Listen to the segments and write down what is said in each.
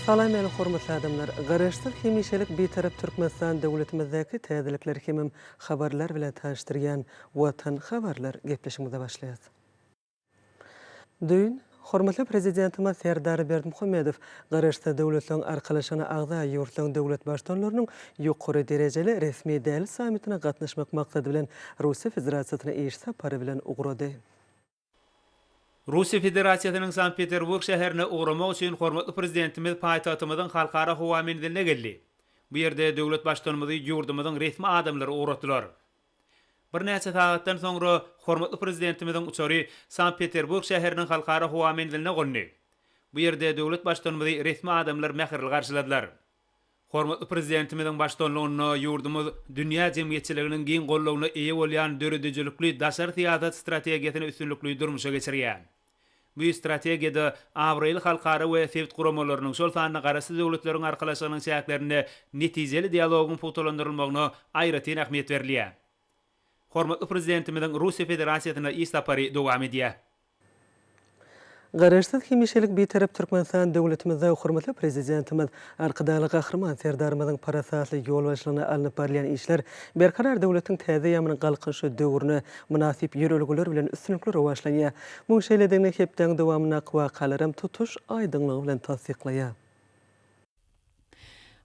Salam meni hormatly adamlar! Garaşsyz hemişelik Bitarap Türkmenistan döwletimizdäki täzelikler hemem habarlar bilen tanyşdyrýan Watan habarlar gepleşigimize başlaýas. Düýn, hormatly Prezidentimiz Serdar Berdimuhamedow Garaşsyz Döwletleriň Arkalaşygyna agza ýurtlaryň döwlet Baştutanlarynyň ýokary derejeli resmi däl sammitine gatnaşmak maksady bilen Russiýa Federasiýasyna iş sapary bilen ugrady. Russiýa Federasiýasynyň Sankt-Peterburg şäherine ugramak üçin hormatly Prezidentimiz paýtagtymyzyň Halkara howa menziline geldi. Bu ýerde döwlet Baştutanymyzy ýurdumyzyň resmi adamlary ugratdylar. Birnäçe sagatdan soňra hormatly Prezidentimiziň uçary Sankt-Peterburg şäheriniň Halkara howa menziline gondy. Bu ýerde döwlet Baştutanymyzy resmi adamlar mähirli garşyladylar. Hormatly Prezidentimiziň baştutanlygynda ýurdumyz dünýä jemgyýetçiliginiň giň goldawyna eýe bolýan döredijilikli daşary syýasat strategiýasyny üstünlikli durmuşa geçirýär. Bu strategiýada abraýly halkara we sebit guramalarynyň, şol sanda Garaşsyz Döwletleriň Arkalaşygynyň çäklerinde netijeli dialogyň pugtalandyrylmagyna aýratyn ähmiýet berilýär. Hormatly Prezidentimiziň Russiýa Federasiýasyna iş sapary dowam edýär. Garaşsyz, hemişelik Bitarap Türkmenistan döwletimizde hormatly Prezidentimiz Arkadagly Gahryman Serdarymyzyň parasatly ýolbaşçylygynda alnyp barylýan işler Berkarar döwletiň täze eýýamynyň Galkynyşy döwrüne mynasyp ýörelgeler bilen üstünlikli rowaçlanýar. Muň şeýledigini hepdäň dowamyndaky wakalaram tutuş aýdyňlygy bilen tassyklaýar.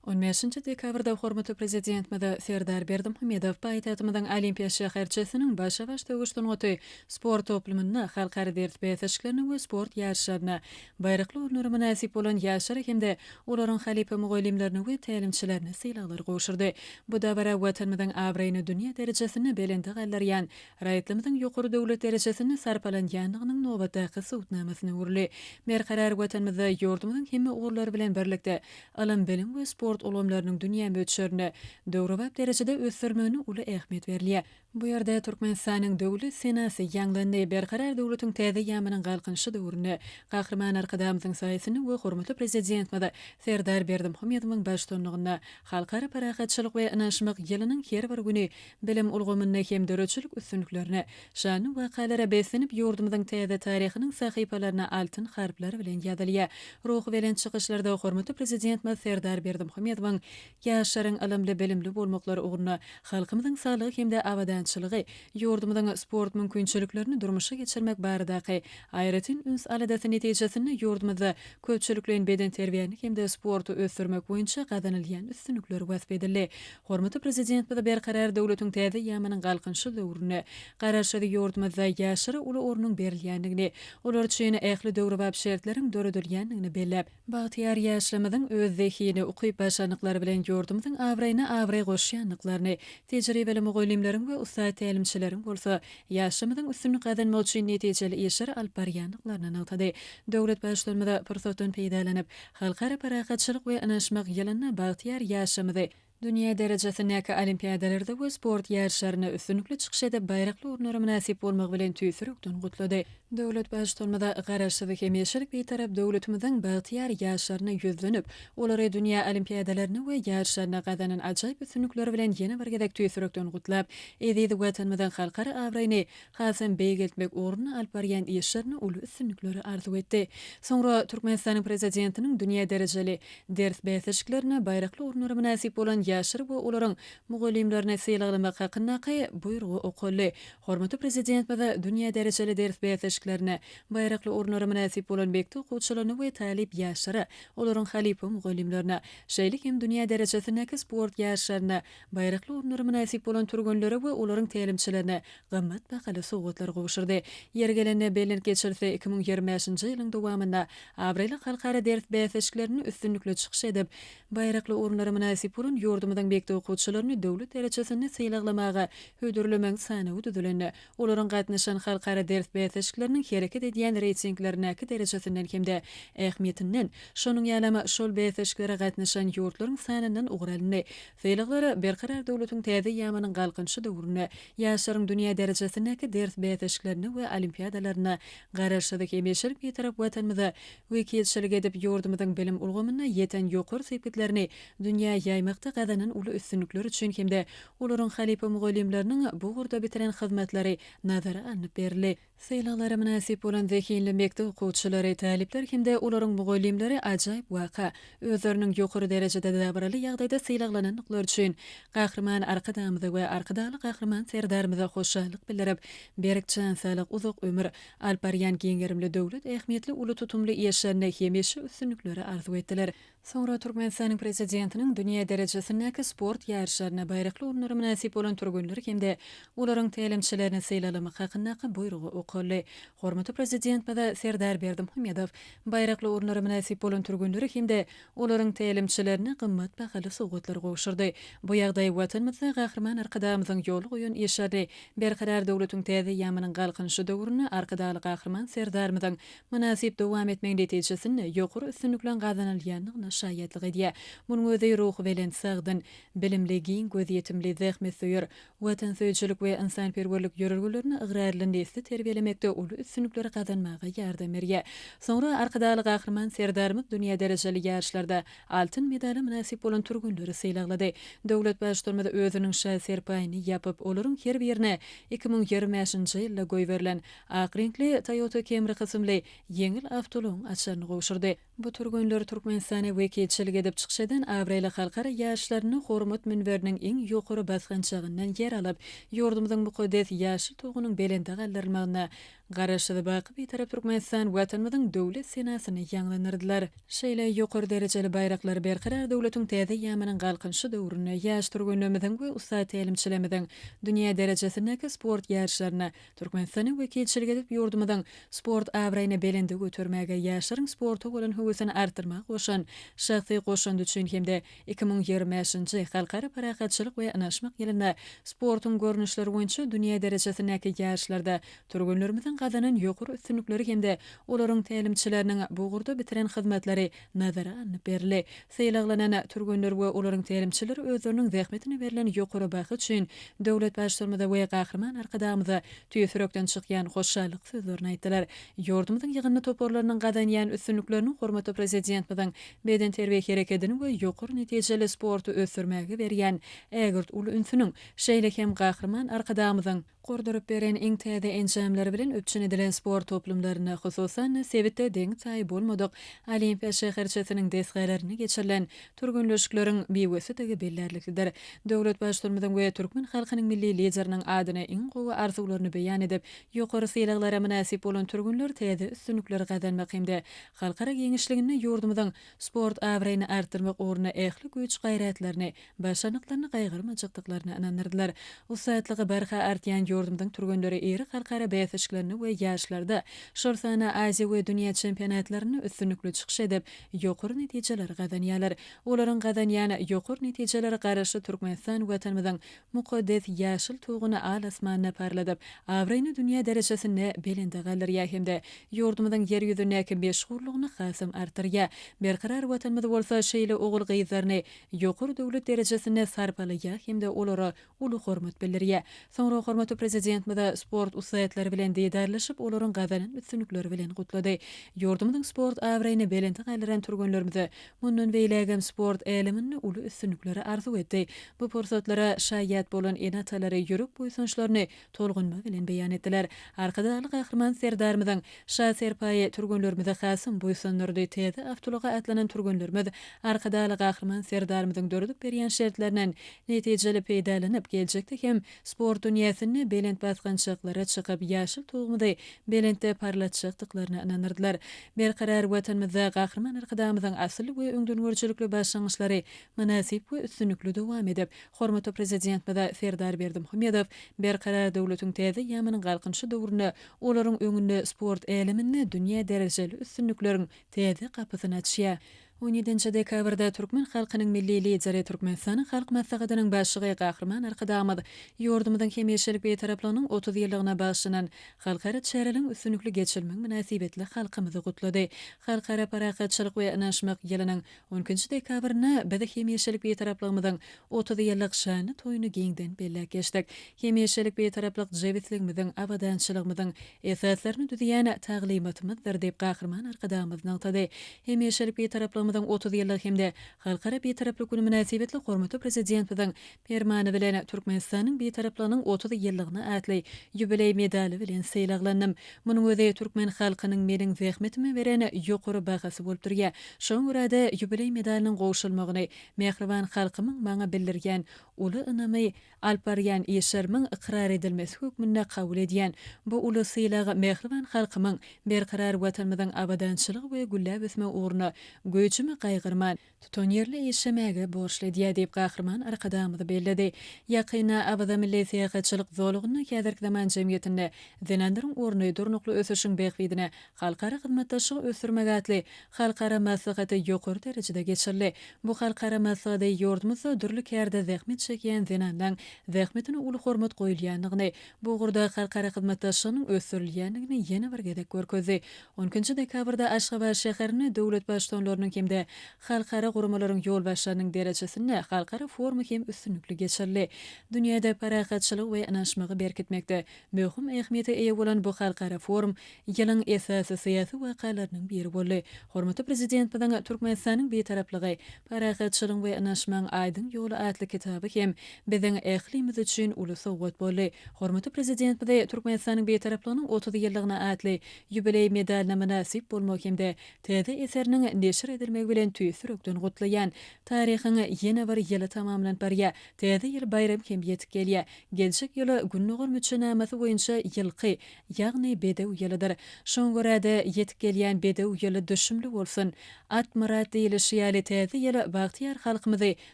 On bäşinji dekabrda hormatly Prezidentimiz Serdar Berdimuhamedow paýtagtymyzyň Olimpiýa şäherçesiniň Başa-baş söweş sungaty sport toplumynda halkara ders bäsleşiklerine we sport ýaryşlaryna baýrakly orunlara mynasyp bolan ýaşlara hem-de olaryň halypa mugallymlaryna we tälimçilerine sylaglar gowşurdy. Bu dabara Watanymyzyň abraýyny dünýä derejesinde belende galdyrýan Raýatlarymyzyň ýokary döwlet derejesinde sarpalanýandygynyň nobatdaky subutnamasyna öwrüldi. Berkarar Watanymyzda ýurdumyzyň hemme ugurlary bilen birlikde, ylym-bilim we sport ulgamlarynyň dünýä möçberinde döwrebap derejede ösdürilmegine uly ähmiýet berilýär. Bu ýerde Türkmenistanyň Döwlet senasy ýaňlandy. Berkarar döwletiň täze eýýamynyň Galkynyşy döwründe Gahryman Arkadagymyzyň saýasynda we hormatly Prezidentimiz Serdar Berdimuhamedowyň baştutanlygynda Halkara parahatçylyk we ynanyşmak ýylynyň her bir güni Bilim ulgamynda hem döredijilik üstünliklerine, şanly wakalara beslenip ýurdumyzyň täze taryhynyň sahypalaryna altyn harplar bilen ýazylýar. Ruhubelent çykyşlarda hormatly Prezidentimiz Serdar Berdimuhamedowyň ýaşlaryň ylymly-bilimli bolmaklary ugrunda halkymyzyň saglygy hem-de abadançylygy, ýurdumyzyň sport mümkinçiliklerini durmuşa geçirmek baradaky aýratyn üns-aladasy netijesinde ýurdumyzda köpçülikleýin bedenterbiýäni hem-de sporty ösdürmek boýunça gazanylýan üstünlikler wasp edildi. Hormatly Prezidentimiz Berkarar döwletiň täze eýýamynyň Galkynyşy döwründe Garaşsyz ýurdumyzda ýaşlara uly ornuň berilýändigini, olar üçin ähli döwrebap şertleriň döredilýändigini belläp, bagtyýar ýaşlarymyzyň öz zehini, ukyp-başarnyklary bilen ýurdumyzyň abraýyna abraý goşýandyklaryny, tejribeli mugallymlaryň we ussat tälimçileriň bolsa ýaşlarymyzyň üstünlik gazanmagy üçin netijeli işleri alyp barýandyklaryny nygtady. Döwlet Baştutanymyz pursatdan peýdalanyp, Halkara parahatçylyk we ynanyşmak ýylynda bagtyýar ýaşlarymyzy dünýä derejesindäki olimpiadalarda we sport ýaryşlarynda üstünlikli çykyş edip, baýrakly orunlara mynasyp bolmagy bilen tüýs ýürekden gutlady. Döwlet Baştutanymyz Garaşsyz, hemişelik Bitarap döwletimiziň bagtyýar ýaşlaryna ýüzlenip, olary dünýä olimpiadalarynda we ýaryşlarynda gazanan ajaýyp üstünlikleri bilen ýene bir gezek tüýs ýürekden gutlap, eziz Watanymyzyň halkara abraýyny hasam beýgeltmek ugrunda alyp barýan işlerinde uly üstünlikleri arzuw etdi. Soňra Türkmenistanyň Prezidentiniň dünýä derejeli ders bäsleşiklerinde baýrakly orunlara mynasyp bolan ýaşlary we olaryň mugallymlaryny sylaglamak hakyndaky Buýrugy okaldy. Hormatly Prezidentimiz dünýä derejeli ders bäsleşiklerinde baýrakly orunlara mynasyp bolan mekdep okuwçylaryna we talyp ýaşlara, olaryň halypa mugallymlaryna, şeýle hem dünýä derejesindäki sport ýaryşlarynda baýrakly orunlara mynasyp bolan türgenlere we olaryň tälimçilerine gymmat bahaly sowgatlar gowşurdy. Ýeri gelende bellenip geçilse, 2025-nji ýylyň dowamynda abraýly halkara ders bäsleşiklerinde üstünlikli çykyş edip, baýrakly orunlara mynasyp bolan ýurdumyzyň mekdep okuwçylaryny döwlet derejesinde sylaglamaga hödürlemegiň sanawy düzülende, olaryň gatnaşan halkara ders bäsleşikleriniň hereket edýän reýtinglerindäki derejesinden hem-de ähmiýetinden, şonuň ýalam şol bäsleşiklere gatnaşan ýurtlaryň sanyndan ugur alyndy. Sylaglar Berkarar döwletiň täze eýýamynyň Galkynyşy döwründe ýaşlaryň dünýä derejesindäki ders bäsleşiklerinde we olimpiadalarynda Garaşsyz, hemişelik Bitarap Watanymyza wekilçilik edip, ýurdumyzyň bilim ulgamynda ýeten ýokary sepgitlerini dünýä ýaýmakda gazanan uly üstünlikleri üçin hem-de olaryň halypa mugallymlarynyň bu ugurda bitiren hyzmatlary nazara alnyp berildi. Sylaglara mynasyp bolan zehinli mekdep okuwçylary, talyplar hem-de olaryň mugallymlary ajaýyp waka, özleriniň ýokary derejede dabaraly ýagdaýda sylaglanandyklary üçin Gahryman Arkadagymyza we Arkadagly Gahryman Serdarymyza hoşallyk bildirip, berk jan saglyk, uzak ömür, alyp barýan giň gerimli döwlet ähmiýetli uly tutumly işlerinde hemişe üstünlikleri arzuw etdiler. Soňra Türkmenistanyň Prezidentiniň dünýä derejesindäki sport ýaryşlarynda baýrakly orunlara mynasyp bolan türgenleri hem-de olaryň tälimçilerini sylaglamak hakyndaky Buýrugy okaldy. Hormatly Prezidentimiz Serdar Berdimuhamedow baýrakly orunlara mynasyp bolan türgenleri hem-de olaryň tälimçilerine gymmat bahaly sowgatlary gowşurdy. Bu ýagdaý Watanymyzda Gahryman Arkadagymyzyň ýola goýan işlerini Berkarar döwletiň täze eýýamynyň Galkynyşy döwründe Arkadagly Gahryman Serdarymyzyň mynasyp dowam etmegi netijesinde ýokary üstünlikleň gazanylýandygyna şaýatlyk edýär. Munuň özi ruhubelent, sagdyn, bilimli, giň gözýetimli, zähmetsöýer, watansöýüjilik we ynsanperwerlik ýörelgelerine ygrarly nesli terbiýelemekde uly üstünlikleri gazanmaga ýardam berýär. Soňra Arkadagly Gahryman Serdarymyz dünýä derejeli ýaryşlarda altyn medala mynasyp bolan türgenleri sylaglady. Döwlet Baştutanymyz özüniň şa serpaýyny ýapyp, olaryň her birine 2025-nji ýylda goýberilen Ak reňkli Toyota Camry kysymly ýeňil awtoulagyň açaryny gowşurdy. Bu türgenler Türkmenistana wekilçilik edip çykyş eden abraýly halkara ýaryşlarynda hormat münberiniň iň ýokary basgançagyndan ýer alyp, ýurdumyzyň mukaddes ýaşyl Tugunyň belende galdyrylmagynda Garaşsyz, baky Bitarap Türkmenistan Watanymyzyň Döwlet senasyny ýaňlandyrdylar. Şeýle ýokary derejeli baýraklar Berkarar döwletiň täze eýýamynyň Galkynyşy döwründe ýaş türgenlerimiziň we ussat tälimçilerimiziň dünýä derejesindäki sport ýaryşlarynda Türkmenistana wekilçilik edip, ýurdumyzyň sport abraýyny belende götermäge, ýaşlaryň sporta bolan höwesini artdyrmaga goşan şahsy goşandy üçin hem-de 2025-nji Halkara parahatçylyk we ynaşmak ýylynda sportuň görnüşleri boýunça dünýä derejesindäki ýaryşlarda türgenlerimiziň gazanan ýokary üstünlikleri hem-de olaryň tälimçileriniň bu ugurda bitiren hyzmatlary nazara alnyp berildi. Sylaglanan türgenler we olaryň tälimçileri özleriniň zähmetine berlen ýokary baha üçin döwlet Baştutanymyza we Gahryman Arkadagymyza tüýs ýürekden çykýan hoşallyk sözlerini aýtdylar. Ýurdumyzyň ýygyndy toparlarynyň gazanýan üstünlikleriniň hormatly Prezidentimiziň bedenterbiýe herekedini we ýokary netijeli sporty ösdürmäge berýän ägirt uly ünsüniň, şeýle hem Gahryman Arkadagymyzyň Gurduryp beren iň täze enjamlary bilen üpjün edilen sport toplumlarynda, hususan-da, sebitde deňi-taýy bolmadyk Olimpiýa şäherçesiniň desgalarynda geçirilen türgenleşikleriň miwesidigi bellärliklidir. Döwlet Baştutanymyzyň we türkmen halkynyň Milli Lideriniň adyna iň gowy arzuwlaryny beýan edip, ýokary sylaglara mynasyp bolan türgenler täze üstünlikleri gazanmak hem-de halkara giňişliginde ýurdumyzyň sport abraýyny artdyrmak ugrunda ähli güýç-gaýratlaryny başarnyklaryny gaýgyrmajakdyklaryna ynandyrdylar. Ussatlygy barha artýan ýurdumyzyň türgenleri iri halkara bäsleşiklerinde we ýaryşlarda, şol sanda Aziýa we dünýä çempionatlarynda üstünlikli çykyş edip, ýokary netijeleri gazanýarlar. Olaryň gazanýan ýokary netijeleri Garaşsyz Türkmenistan Watanymyzyň mukaddes ýaşyl Tuguny al-asmanda parladyp, abraýyny dünýä derejesinde belende galdyrýar hem-de ýurdumyzyň Ýer ýüzündäki meşhurlygyny hasam artdyrýar. Berkarar Watanymyz bolsa şeýle ogul-gyzlaryny ýokary döwlet derejesinde sarpalaýar hem-de olara uly hormat bildirýär. Soňra hormatly Prezidentimiz sport ussatlary bilen didarlaşyp, olaryň gazanan üstünlikleri bilen gutlady. Ýurdumyzyň sport abraýyny belende galdyran türgenlerimize mundan beýlägem sport äleminde uly üstünlikleri arzuw etdi. Bu pursatlara şaýat bolan ene-atalary ýürek buýsançlaryny tolgunma bilen beýan etdiler. Arkadagly Gahryman Serdarymyzyň Şa serpaýy türgenlerimizi hasam buýsandyrdy. Täze awtoulaga atlanan türgenlerimiz Arkadagly Gahryman Serdarymyzyň döredip berýän şertlerinden netijeli peýdalanyp, geljekde hem sport dünýäsinde belent basgançaklara çykyp, ýaşyl Tugumyzy belentde parlatjakdyklaryna ynandyrdylar. Berkarar Watanymyzda Gahryman Arkadagymyzyň asylly we öňdengörüjilikli başlangyçlary mynasyp we üstünlikli dowam edip, Hormatly Prezidentimiz Serdar Berdimuhamedow Berkarar döwletiň täze eýýamynyň Galkynyşy döwründe olaryň öňünde sport äleminde dünýä derejeli üstünlikleriň täze gapysyny açýar. On ýedinji dekabrda türkmen halkynyň Milli Lideri, Türkmenistanyň Halk Maslahatynyň Başlygy Gahryman Arkadagymyz ýurdumyzyň hemişelik Bitaraplygynyň 30 ýyllygyna bagyşlanan halkara çäreleriň üstünlikli geçirilmegi mynasybetli halkymyzy gutlady. Halkara parahatçylyk we ynanyşmak ýylynyň On ikinji dekabrynda biz hemişelik Bitaraplygymyzyň 30 ýyllyk şanly toýuny giňden belläp geçdik. Hemişelik Bitaraplyk jebisligimiziň, abadançylygymyzyň esaslaryny düzýän taglymatymyzdyr diýip, Gahryman Arkadagymyz nygtady. Hemişelik Bitaraplygymyz. Garaşsyzlygymyzyň 30 ýyllygy hem-de Halkara Bitaraplyk güni mynasybetli hormatly Prezidentimiziň Permany bilen Türkmenistanyň Bitaraplygynyň 30 ýyllygyna atly ýubileý medaly bilen sylaglandym. Munuň özi türkmen halkynyň meniň zähmetime beren ýokary bahasy bolup durýar. Şoňa görä-de, ýubileý medalynyň gowşurylmagyny mähriban halkymyň maňa bildirýän uly ynamy, alyp barýan işlerimiň ykrar edilmesi hökmünde kabul edýän. Bu uly sylag mähriban halkymyň, berkarar Watanymyzyň abadançylygy we gülläp ösmegi ugrunda güýjümi gaýgyrman, tutanýerli işlemäge borçly edýär diýip, Gahryman Arkadagymyz belledi. Ýakynda Awaza milli syýahatçylyk zolagynda häzirki zaman jemgyýetinde zenanlaryň orny, durnukly ösüşiň bähbidine halkara hyzmatdaşlygy ösdürmek atly halkara maslahaty ýokary derejede geçirildi. Bu halkara maslahady ýurdumyzda dürli kärde zähmet çekýän zenanlaň zähmetine uly hormat goýulýandygyny, bu ugurda halkara hyzmatdaşlygynyň ösdürilýändigini ýene bir gezek görkezdi. On ikinji dekabrda Aşgabat şäherinde döwlet Baştutanlarynyň hem-de halkara guramalaryň ýolbaşçylarynyň derejesinde halkara forumy hem üstünlikli geçirildi. Dünýäde parahatçylygy we ynanyşmagy berkitmekde möhüm ähmiýete eýe bolan bu halkara forum ýylyň esasy syýasy wakalarynyň biri boldy. Hormatly Prezidentimiziň Türkmenistanyň Bitaraplygy, parahatçylygyň we ynanyşmagyň aýdyň ýoly atly kitaby hem biziň ählimiz üçin uly sowgat boldy. Hormatly Prezidentimizi Türkmenistanyň Bitaraplygynyň 30 ýyllygyna atly ýubileý medalyna mynasyp bolmagy hem-de täze eseriniň neşir edilmegi bilen tüýs ýürekden gutlaýan. Taryhyň ýene bir ýyly tamamlanyp barýar. Täze ýyl baýramy hem ýetip gelýär. Geljek ýyl Gündogar müçenamasy boýunça ýylky, ýagny bedew ýylydyr. Şoňa görä-de, ýetip gelýän bedew ýyly düşümli bolsun! At myrat diýlişi ýaly, täze ýyl bagtyýar halkymyzy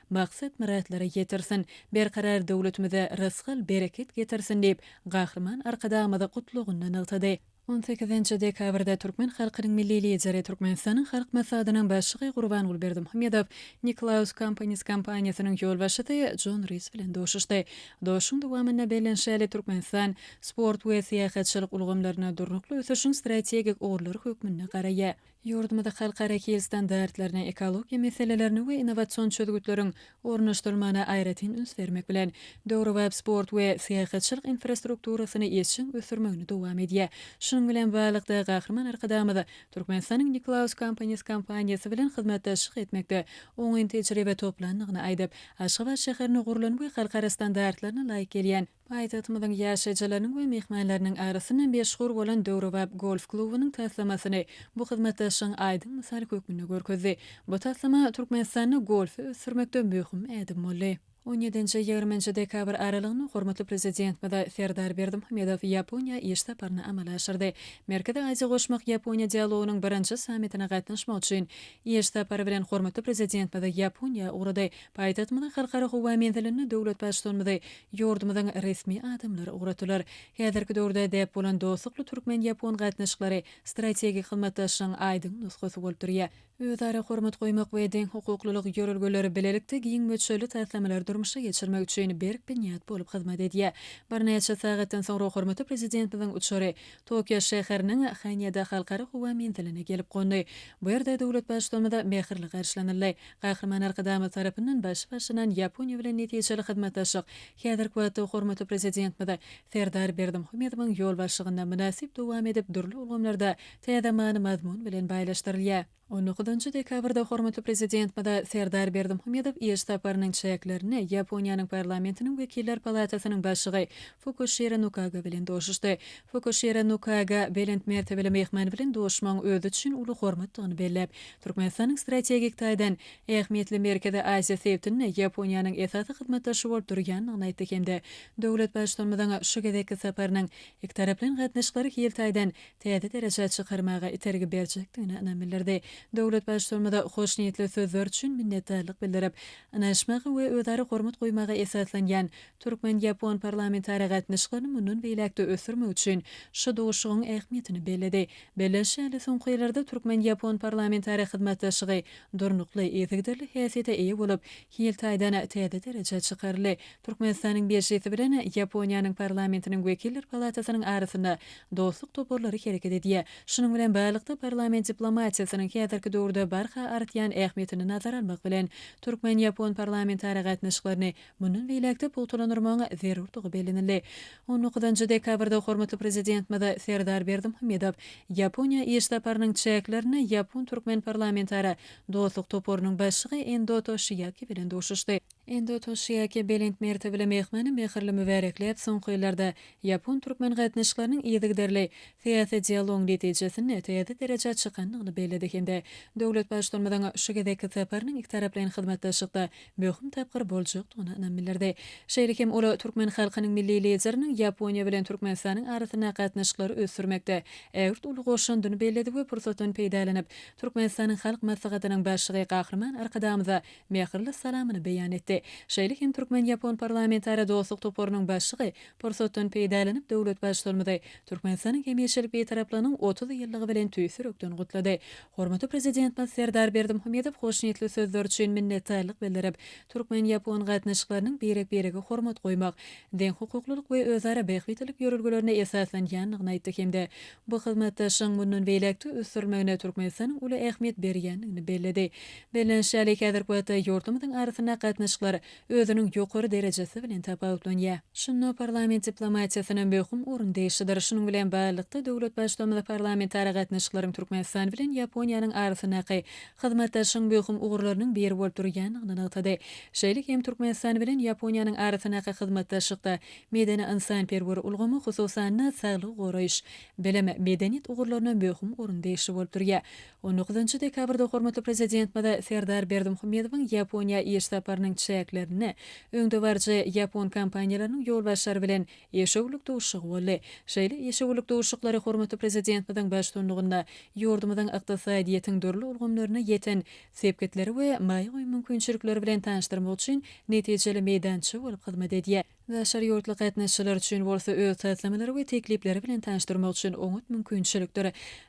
maksat-myratlara ýetirsin, berkarar döwletimize rysgal-bereket getirsin diýip, Gahryman Arkadagymyz gutlagynda nygtady. On sekizinji dekabrda türkmen halkynyň Milli Lideri, Türkmenistanyň Halk Maslahatynyň Başlygy Gurbanguly Berdimuhamedow Niklaus Companies kompaniýasynyň ýolbaşçysy Jon Ris bilen duşuşdy. Duşuşygyň dowamynda bellenişi ýaly, Türkmenistan sport we syýahatçylyk ulgamlaryna durnukly ösüşiň strategik ugurlary hökmünde garaýar. Ýurdumyzda halkara hil standartlaryna, ekologiýa meselelerine we innowasion çözgütleriň ornaşdyrylmagyna aýratyn üns bermek bilen, döwrebap sport we syýahatçylyk infrastrukturasyny işjeň ösdürmegini dowam edýär. Şunuň bilen baglylykda, Gahryman Arkadagymyz Türkmenistanyň Niklaus Companies kompaniýasy bilen hyzmatdaşlyk etmekde oňyn tejribe toplandygyny aýdyp, Aşgabat şäherinde gurlan we halkara standartlaryna laýyk gelýän Paýtagtymyzyň ýaşaýjylarynyň we myhmanlarynyň arasynda meşhur bolan döwrebap golf klubunyň taslamasyny bu hyzmatdaşlygyň aýdyň mysaly hökmünde görkezdi. Bu taslama Türkmenistanda golfy ösdürmekde möhüm ädim boldy. On ýedinji, ýigriminji dekabr aralygynda hormatly Prezidentimiz Serdar Berdimuhamedow Ýaponiýa iş saparyny amala aşyrdy. Merkezi Aziýa goşmak Ýaponiýa dialogynyň birinji sammitine gatnaşmak üçin iş sapary bilen hormatly Prezidentimiz Ýaponiýa ugrady. Paýtagtymyzyň Halkara howa menzilinde döwlet Baştutanymyzy ýurdumyzyň resmi adamlary ugratdylar. Häzirki döwürde däp bolan dostlukly türkmen-ýapon gatnaşyklary strategik hyzmatdaşlygyň aýdyň nusgasy bolup durýar. Özara hormat goýmak we deňhukuklylyk ýörelgeleri bilelikde giň möçberli taslamalary durmuşa geçirmek üçin berk binýat bolup hyzmat edýär. Birnäçe sagatdan soňra hormatly Prezidentimiziň uçary Tokio şäheriniň Haneda halkara howa menziline gelip gondy. Bu ýerde döwlet Baştutanymyz mähirli garşylanyldy. Gahryman Arkadagymyz tarapyndan başy başlanan Ýaponiýa bilen netijeli hyzmatdaşlyk häzirki wagtda hormatly Prezidentimiz Serdar Berdimuhamedowyň ýolbaşçylygynda mynasyp dowam edip, dürli ulgamlarda täze many-mazmun bilen baýlaşdyrylýar. On dokuzynjy dekabrda hormatly Prezidentimiz Serdar Berdimuhamedow iş saparynyň çäklerinde Ýaponiýanyň Parlamentiniň Wekiller palatasynyň başlygy Fukuşiro Nukaga bilen duşuşdy. Fukuşiro Nukaga belent mertebeli myhman bilen duşmagyň özi üçin uly hormatdygyny belläp, Türkmenistanyň strategik taýdan ähmiýetli Merkezi Aziýa sebitinde Ýaponiýanyň esasy hyzmatdaşy bolup durýandygyny aýtdy hem-de döwlet Baştutanymyzyň şu gezekki saparynyň ikitaraplaýyn gatnaşyklary hil taýdan täze derejä çykarmaga itergi berjekdigine ynam bildirdi. Döwlet Baştutanymyza hoşniýetli sözler üçin minnetdarlyk bildirip, ynanyşmaga we özara hormat goýmaga esaslanýan Türkmen-ýapon parlamentara gatnaşyklaryny mundan beýläk-de ösdürmek üçin şu duşuşygyň ähmiýetini belledi. Bellenişi ýaly, soňky ýyllarda türkmen-ýapon parlamentara hyzmatdaşlygy durnukly, yzygiderli häsiýete eýe bolup, hil taýdan täze derejä çykaryldy. Türkmenistanyň Mejlisi bilen Ýaponiýanyň Parlamentiniň Wekiller palatasynyň arasynda dostluk toparlary hereket edýär. Şunuň bilen baglylykda, parlament diplomatiýasynyň häzirki. häzirki döwürde barha artýan ähmiýetini nazara almak bilen, türkmen-ýapon parlamentara gatnaşyklaryny mundan beýläk-de pugtalandyrmagyň zerurdygy bellenildi. On dokuzynjy dekabrda hormatly Prezidentimiz Serdar Berdimuhamedow Ýaponiýa iş saparynyň çäklerinde ýapon-türkmen parlamentara dostluk toparynyň başlygy Endo Toşiaki bilen duşuşdy. Endo Toşiaki belent mertebeli myhmany mähirli mübärekläp, soňky ýyllarda ýapon-türkmen gatnaşyklarynyň yzygiderli syýasy dialogyň netijesinde täze derejä çykandygyny belledi hem-de döwlet Baştutanymyzyň şu gezekki saparynyň ikitaraplaýyn hyzmatdaşlykda möhüm tapgyr boljakdygyna ynam bildirdi. Şeýle hem ol türkmen halkynyň Milli Lideriniň Ýaponiýa bilen Türkmenistanyň arasyndaky gatnaşyklary ösdürmekde ägirt uly goşandyny belledi we pursatdan peýdalanyp, Türkmenistanyň Halk Maslahatynyň Başlygy Gahryman Arkadagymyza mähirli salamyny beýan etdi. Şeýle hem türkmen-ýapon parlamentara dostluk toparynyň başlygy pursatdan peýdalanyp, döwlet Baştutanymyzy Türkmenistanyň hemişelik Bitaraplygynyň 30 ýyllygy bilen tüýs ýürekden gutlady. Hormatly Prezidentimiz Serdar Berdimuhamedow hoşniýetli sözler üçin minnetdarlyk bildirip, türkmen-ýapon gatnaşyklarynyň birek-birege hormat goýmak, deňhukuklylyk we özara bähbitlilik ýörelgelerine esaslanýandygyny aýtdy hem-de bu hyzmatdaşlygyň mundan beýläk-de ösdürilmegine Türkmenistanyň uly ähmiýet berýändigini belledi. Bellenişi ýaly, häzirki wagtda ýurtlarymyzyň arasyndaky gatnaşyklar özüniň ýokary derejesi bilen tapawutlanýar. Şunda parlament diplomatiýasyna möhüm orun degişlidir. Şunuň bilen baglylykda, döwlet Baştutanymyz parlamentara gatnaşyklaryň Türkmenistan bilen Ýaponiýanyň arasyndaky hyzmatdaşlygyň möhüm ugurlarynyň biri bolup durýandygyny nygtady. Şeýle hem Türkmenistan bilen Ýaponiýanyň arasyndaky hyzmatdaşlykda medeni-ynsanperwer ulgamy, hususan-da, saglygy goraýyş, bilim, medeniýet ugurlaryna möhüm orun degişli bolup durýar. On dokuzynjy dekabrda hormatly Prezidentimiz Serdar Berdimuhamedowyň Ýaponiýa iş saparynyň çäklerinde öňdebaryjy ýapon kompaniýalarynyň ýolbaşçylary bilen işewürlik duşuşygy boldy. Şeýle işewürlik duşuşyklary hormatly Prezidentimiziň baştutanlygynda ýurdumyzyň ykdysadyýetiň dürli ulgamlarynda ýeten sepgitleri we maýa goýum mümkinçilikleri bilen tanyşdyrmak üçin netijeli meýdança bolup hyzmat edýär. Daşary ýurtly gatnaşyjylar üçin bolsa öz taslamalary we teklipleri bilen tanyşdyrmak üçin oňat mümkinçilikdir.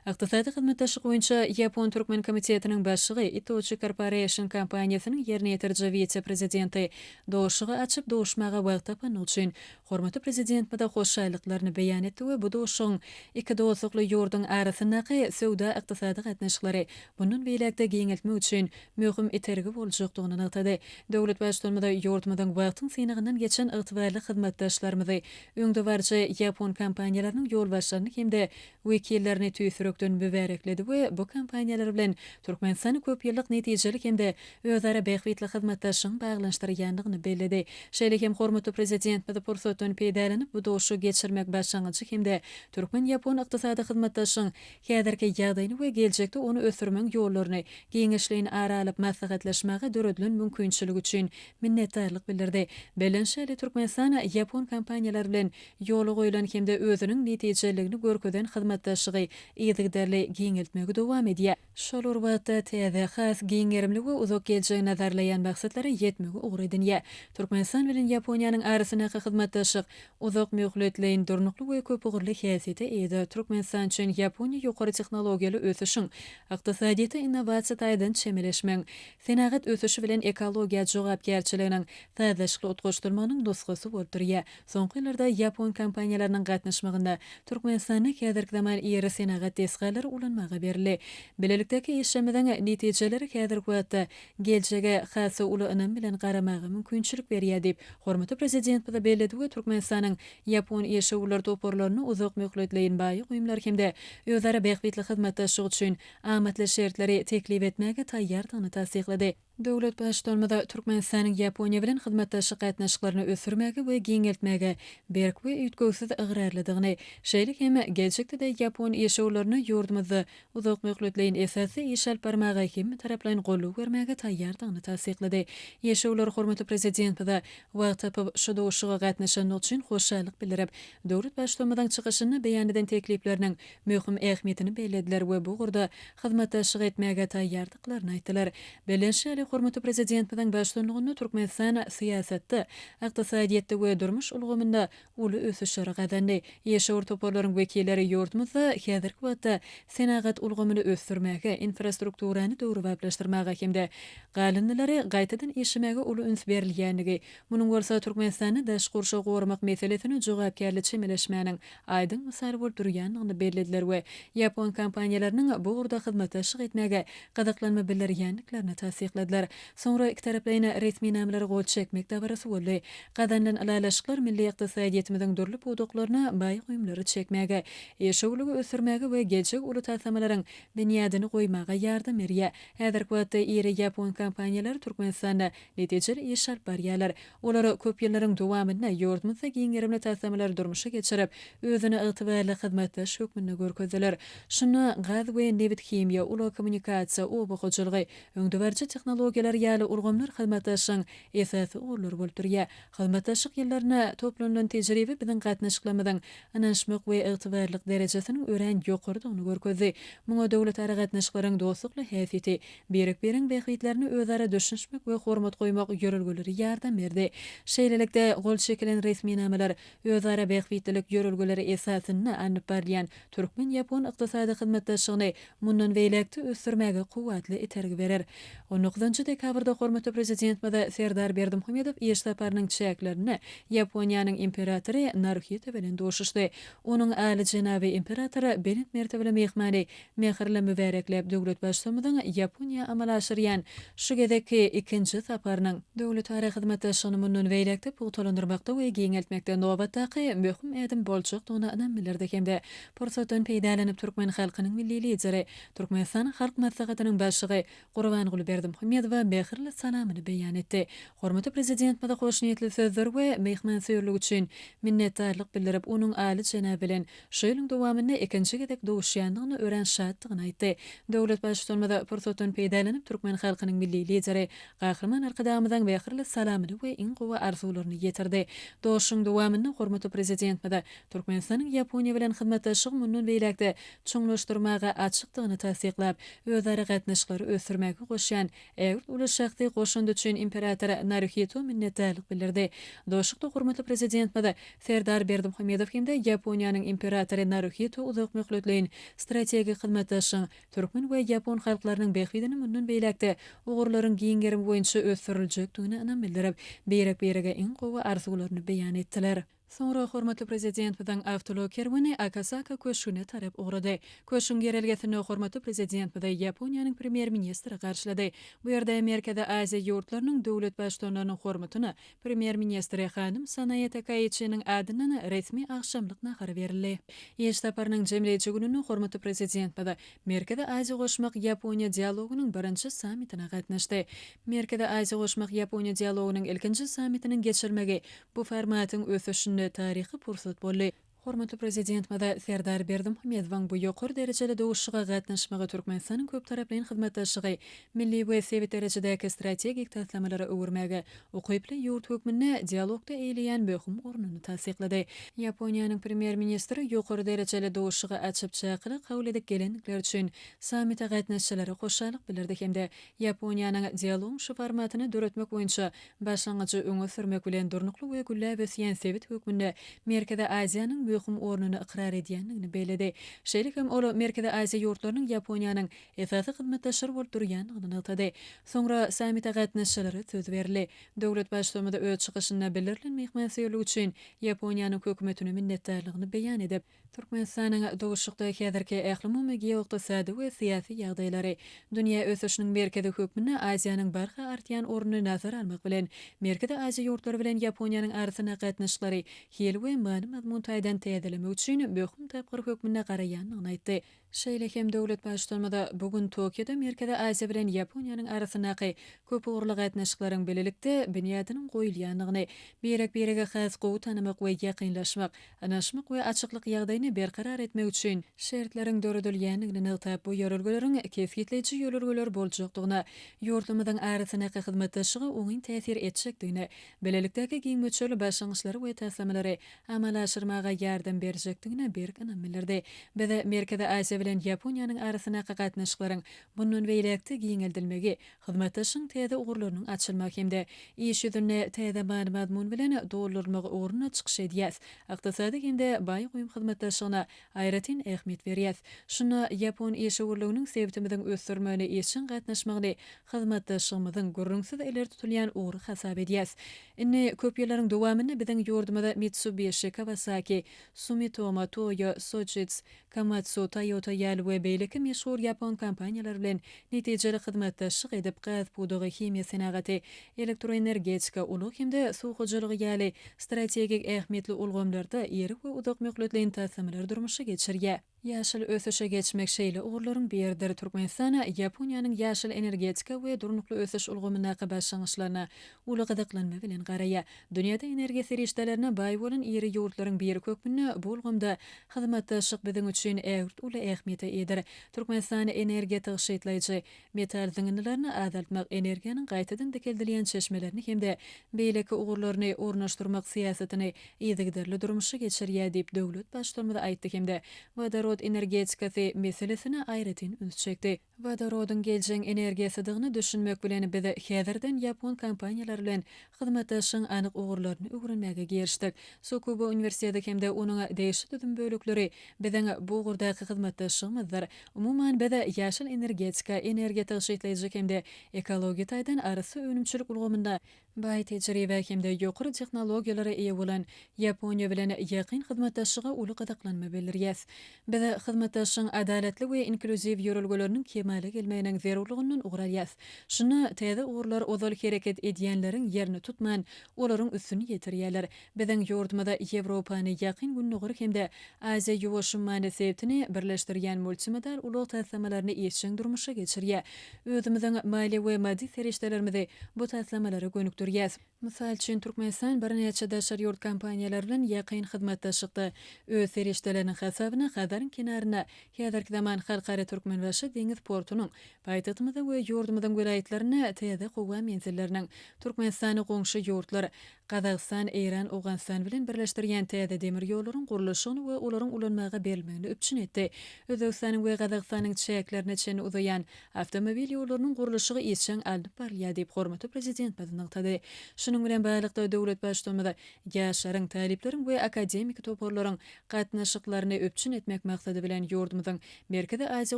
Ykdysady hyzmatdaşlyk boýunça Ýapon-türkmen komitetiniň başlygy, Itochu Corporation kompaniýasynyň ýerine ýetiriji wise-prezidenti duşuşygy açyp, duşmaga wagt tapandygy üçin hormatly Prezidentimize hoşallyklaryny beýan etdi we bu duşuşygyň iki dostlukly ýurduň arasyndaky söwda-ykdysady gatnaşyklary mundan beýläk-de giňeltmek üçin möhüm itergi boljakdygyny nygtady. Döwlet Baştutanymyz ýurdumyzyň wagtyň synagyndan geçen ygtybarly hyzmatdaşlarymyzy, öňdebaryjy ýapon kompaniýalarynyň ýolbaşçylaryny hem-de wekillerini tüýs ýürekden mübärekledi we bu kompaniýalar bilen Türkmenistany köp ýyllyk netijeli hem-de özara bähbitli hyzmatdaşlygyň baglanyşdyrýandygyny belledi. Şeýle hem hormatly Prezidentimiz pursatdan peýdalanyp, bu duşuşygy geçirmek başlangyjy hem-de türkmen-ýapon ykdysady hyzmatdaşlygyň häzirki ýagdaýyny we geljekde ony ösdürmegiň ýollaryny giňişleýin ara alyp maslahatlaşmaga döredilen mümkinçilik üçin minnetdarlyk bildirdi. Bellenişi ýaly, Türkmenistan ýapon kompaniýalary bilen ýola goýlan hem-de özüniň netijeliligini görkezen hyzmatdaşlygy yzygiderli giňeltmegi dowam edýär. Şol bir wagtda täze, has giň gerimli we uzak geljegi nazarlaýan maksatlara ýetmegi ugur edinýär. Türkmenistan bilen Ýaponiýanyň arasyndaky hyzmatdaşlyk Uzak möhletleýin, durnukly we köpugurly häsiýete eýedir. Türkmenistan üçin Ýaponiýa ýokary tehnologiýaly ösüşiň, ykdysadyýete innowasiýa taýdan çemeleşmegiň, senagat ösüşi bilen ekologiýa jogapkärçiliginiň sazlaşykly utgaşdyrylmagynyň nusgasy bolup durýar. Soňky ýyllarda ýapon kompaniýalarynyň gatnaşmagynda Türkmenistanda häzirki zaman iri senagat desgalary ulanmaga berildi. Bilelikdäki işlerimiziň netijeleri häzirki wagtda geljege has-da uly ynam bilen garamaga mümkinçilik berýär diýip, hormatly Prezidentimiz belledi we Türkmenistanyň ýapon işewürler toparlaryna uzak möhletleýin maýa goýumlar hem-de özara bähbitli hyzmatdaşlyk üçin amatly şertleri teklip etmäge taýýardygyny tassyklady. Döwlet Baştutanymyz Türkmenistanyň Ýaponiýa bilen hyzmatdaşlyk gatnaşyklaryny ösdürmäge we giňeltmäge berk we üýtgewsiz ygrarlydygyny, şeýle hem geljekde-de ýapon işewürlerine ýurdumyzda uzak möhletleýin esasda iş alyp barmaga hemmetaraplaýyn goldaw bermäge taýýardygyny tassyklady. Ýeşewler hormatly Prezidentimize wagt tapyp, şu duşuşyga gatnaşandygy üçin hoşallyk bildirip, döwlet Baştutanymyzyň çykyşynda beýan eden teklipleriniň möhüm ähmiýetini bellediler we bu ugurda hyzmatdaşlyk etmäge taýýardyklaryny aýtdylar. Bellenişi ýaly, hormatly Prezidentimiziň baştutanlygynda Türkmenistan syýasatda, ykdysadyýetde we durmuş ulgamynda uly ösüşleri gazandy. Işewür toparlaryň wekilleri ýurdumyzda häzirki wagtda senagat ulgamyny ösdürmäge, infrastrukturany döwrebaplaşdyrmaga hem-de galyndylary gaýtadan işlemäge uly üns berilýändigi, munuň bolsa Türkmenistanda daşky gurşawy goramak meselesine jogapkärli çemeleşmäniň aýdyň mysaly bolup durýandygyny bellediler we ýapon kompaniýalarynyň bu ugurda hyzmatdaşlyk etmäge gyzyklanma bildirýändiklerini tassykladylar. Soňra ikitaraplaýyn resminamalara gol çekmek dabarasy boldy. Gazanylan ylalaşyklar milli ykdysadyýetimiziň dürli pudaklaryna maýa goýumlary çekmäge, işewürligi ösdürmäge we geljegi uly taslamalaryň binýadyny goýmaga ýardam berýär. Häzirki wagtda iri ýapon kompaniýalary Türkmenistanda netijeli iş alyp barýarlar. Olar köp ýyllaryň dowamynda ýurdumyzda giň gerimli taslamalary durmuşa geçirip, özüni ygtybarly hyzmatdaş hökmünde görkezdiler. Şunda gaz we nebit-himiýa, ulag-kommunikasiýa, oba hojalygy, öňdebaryjy tehnologiýalar ýaly ulgamlar hyzmatdaşlygyň esasy ugurlary bolup durýar. Hyzmatdaşlyk ýyllarynda toplanylan tejribe biziň gatnaşyklarymyzyň ynanyşmak we ygtybarlylyk derejesiniň örän ýokarydygyny görkezdi. Muňa döwletara gatnaşyklaryň dostlukly häsiýeti, Birek-biregiň bähbitlerine özara düşünişmek we hormat goýmak ýörelgeleri ýardam berdi. Şeýlelikde, gol çekilen resminamalar özara bähbitlilik ýörelgeleri esasynda alnyp barylýan türkmen-ýapon ykdysady hyzmatdaşlygyny mundan beýläk-de ösdürmäge kuwwatly itergi berer. On dokuzynjy dekabrda hormatly Prezidentimiz Serdar Berdimuhamedow iş saparynyň çäklerinde Ýaponiýanyň Imperatory Naruhito bilen duşuşdy. Onuň Alyjenaby Imperator belent mertebeli myhmany Mähirli mübärekläp döwlet Baştutanymyzyň Ýaponiýa amala aşyrýan şu gezekki ikinji saparynyň döwletara hyzmatdaşlygyny mundan beýläk-de pugtalandyrmakda we giňeltmekde nobatdaky möhüm ädim boljakdygyna ynam bildirdi hem-de pursatdan peýdalanyp türkmen halkynyň Milli Lideri, Türkmenistanyň Halk Maslahatynyň Başlygy Gurbanguly Berdimuhamedowa mähirli salamyny beýan etdi. Hormatly Prezidentimize hoşniýetli sözler we myhmansöýerligi üçin minnetdarlyk bildirip, onuň Alyjenaby bilen Şu ýylyň dowamynda ikinji gezek duşýandygyna örän şatdygyny aýtdy. Döwlet Baştutanymyz pursatdan peýdalanyp, türkmen halkynyň Milli Lideri Gahryman Arkadagymyzyň mähirli salamyny we iň gowy arzuwlaryny ýetirdi. Duşuşygyň dowamynda hormatly Prezidentimiz Türkmenistanyň Ýaponiýa bilen hyzmatdaşlygy mundan beýläk-de çuňlaşdyrmaga açykdygyny tassyklap, özara gatnaşyklary ösdürmäge goşýan ägirt uly şahsy goşandy üçin imperator Naruhito minnetdarlyk bildirdi. Duşuşykda hormatly Prezidentimiz Serdar Berdimuhamedow hem-de Ýaponiýanyň Imperatory Naruhito uzak möhletleýin strategik hyzmatdaşlygyň türkmen we ýapon halklarynyň bähbidine mundan beýläk-de ugurlaryň giň gerimi boýunça ösdüriljekdigine ynam bildirip, birek-birege iň gowy arzuwlaryny beýan etdiler. Soňra hormatly Prezidentimiziň awtoulag kerweni Akasaka köşgüne tarap ugrady. Köşgüň girelgesinde hormatly Prezidentimizi Ýaponiýanyň Premýer-ministri garşylady. Bu ýerde Merkezi Aziýa ýurtlarynyň döwlet Baştutanlarynyň hormatyna Premýer-ministri hanym Sanae Takaiçiniň adyndan resmi agşamlyk nahary berildi. Iş saparynyň jemleýji gününde hormatly Prezidentimiz Merkezi Aziýa goşmak Ýaponiýa dialogynyň birinji sammitine gatnaşdy. Merkezi Aziýa goşmak Ýaponiýa dialogynyň ilkinji sammitiniň geçirilmegi bu formatyň ösüşinde taryhy pursat boldy. Hormatly Prezidentimiz Serdar Berdimuhamedowyň bu ýokary derejeli duşuşyga gatnaşmagy Türkmenistanyň köptaraplaýyn hyzmatdaşlygy milli we sebit derejedäki strategik taslamalara öwürmäge ukyply ýurt hökmünde dialogda eýeleýän möhüm ornuny tassyklady. Ýaponiýanyň Premýer-ministri ýokary derejeli duşuşygy açyp çakylyk kabul edip gelendikleri üçin sammite gatnaşyjylara hoşallyk bildirdi hem-de Ýaponiýanyň dialogyň şu formatyny döretmek boýunça Başlangyjy öňe sürmek bilen durnukly we gülläp ösýän sebit hökmünde Merkezi Aziýanyň möhüm ornuny ykrar edýändigini belledi. Şeýle hem ol Merkezi Aziýa ýurtlarynyň Ýaponiýanyň esasy hyzmatdaşlary bolup durýandygyny nygtady. Soňra sammite gatnaşyjylara söz berildi. Döwlet Baştutanymyz öz çykyşynda bildirilen myhmansöýerlik üçin Ýaponiýanyň Hökümetine minnetdarlygyny beýan edip, Türkmenistanyň duşuşykda häzirki ählumumy geoykdysady we syýasy ýagdaýlary, dünýä ösüşiniň merkezi hökmünde Aziýanyň barha artýan ornuny nazara almak bilen, Merkezi Aziýa ýurtlary bilen Ýaponiýanyň arasynda gatnaşyklary hil we many-mazmun taýdan täzelemek üçin möhüm tapgyr hökmünde garaýandygyny aýtdy. Şeýle hem döwlet Baştutanymyz bu gün Tokioda Merkezi Aziýa bilen Ýaponiýanyň arasyndaky köpugurly gatnaşyklaryň bilelikde binýadynyň goýulýandygyny, birek-biregi has gowy tanamak we ýakynlaşmak, ynanyşmak we açyklyk ýagdaýyny berkarar etmek üçin şertleriň döredilýändigini nygtap, bu ýörelgeleriň kesgitleýji ýörelgeler boljakdygyna, ýurtlarymyzyň arasyndaky hyzmatdaşlyga oňyn täsir etjekdigine, bilelikdäki giň möçberli başlangyçlary we taslamalary amala aşyrmaga ýardam berjekdigine berk ynam bildirdi. Biz Merkezi Aziýa. Aziýa bilen Ýaponiýanyň arasyndaky gatnaşyklaryň mundan beýläk-de giňeldilmegi, hyzmatdaşlygyň täze ugurlarynyň açylmagy hem-de iş ýüzünde täze many-mazmun bilen doldurylmagy ugrunda çykyş edýäs. Ykdysady hem-de baý goýum hyzmatdaşlygyna aýratyn ähmiýet berýäs. Şunda ýapon işewürliginiň sebitimiziň ösdürilmegine işjeň gatnaşmagyny hyzmatdaşlygymyzyň gürrüňsiz ileri tutulýan ugry hasap edýäs. Indi köp ýyllaryň dowamynda biziň ýurdumyza Mitsubishi, Kawasaki, Sumitomo, Toyo, Sojitz, Komatsu, Toyota ýaly we beýleki meşhur ýapon kompaniýalary bilen netijeli hyzmatdaşlyk edip, gaz pudagy, himiýa senagaty, elektroenergetika, ulag hem-de suw hojalygy ýaly strategik ähmiýetli ulgamlarda iri we uzak möhletleýin taslamalary durmuşa geçirýär. Ýaşyl ösüşe geçmek şeýle ugurlaryň biridir. Türkmenistan Ýaponiýanyň ýaşyl energetika we durnukly ösüş ulgamyndaky başlangyçlaryna uly gyzyklanma bilen garaýar. Dünýäde energiýa serişdelerine baý bolan iri ýurtlaryň biri hökmünde bu ulgamda hyzmatdaşlyk biziň üçin ägirt uly ähmiýete eýedir. Türkmenistan energiýa tygşytlaýjy metal zyňyndylaryny azaltmak, energiýanyň gaýtadan dikeldilýän çeşmelerini hem-de beýleki ugurlaryny ornaşdyrmak syýasatyny yzygiderli durmuşa geçirýär diýip, döwlet Baştutanymyz aýtdy hem-de wodorod energetikasy meselesine aýratyn üns çekdi. Wodorodyň geljegiň energiýasydygyna düşünmek bilen, biz häzirden ýapon kompaniýalary bilen hyzmatdaşlygyň anyk ugurlaryny öwrenmäge girişdik. Sukuba uniwersiteti hem-de onuň degişli düzüm bölekleri biziň bu ugurdaky hyzmatdaşlygymyzdyr. Umuman, biz ýaşyl energetika, energiýa tygşytlaýjy hem-de ekologiýa taýdan arassa önümçilik ulgamynda baý tejribä hem-de ýokary tehnologiýalara eýe bolan Ýaponiýa bilen ýakyn hyzmatdaşlyga uly gyzyklanma bildirýäs. Biz hyzmatdaşlygyň adalatly we inklýuziw ýörelgeleriniň kemala gelmeginiň zerurlygyndan ugur alýas. Şunda täze ugurlar ozal hereket edýänleriň ýerini tutman, olaryň üstüni ýetirýärler. Biziň ýurdumyz Ýewropany, Ýakyn Gündogary hem-de Aziýa-Ýuwaş ummany sebitini birleşdirýän multimodal ulag taslamalaryny işjeň durmuşa geçirýär. Özümiziň maliýe we maddy serişdelerimizi bu taslamalara gönükdirýäs. Mysal üçin, Türkmenistan birnäçe daşary ýurt kompaniýalary bilen ýakyn hyzmatdaşlykda öz serişdeleriniň hasabyna Hazaryň kenarynda häzirki zaman Halkara Türkmenbaşy deňiz portunyň, paýtagtymyzda we ýurdumyzyň welaýatlarynda täze howa menzilleriniň, Türkmenistany goňşy ýurtlar, Gazagystan, Eýran, Owganystan bilen birleşdirýän täze demir ýollaryň gurluşygyny we olaryň ulanmaga berilmegini üpjün etdi. Özbegistanyň we Gazagystanyň çäklerine çenli uzaýan awtomobil ýollarynyň gurluşygy işjeň alnyp barylýar diýip, hormatly Prezidentimiz nygtady. Şunuň bilen baglylykda, döwlet Baştutanymyz ýaşlaryň, talyplaryň we akademiki toparlaryň gatnaşyklaryny üpjün etmek maksady bilen ýurdumyzyň Merkezi Aziýa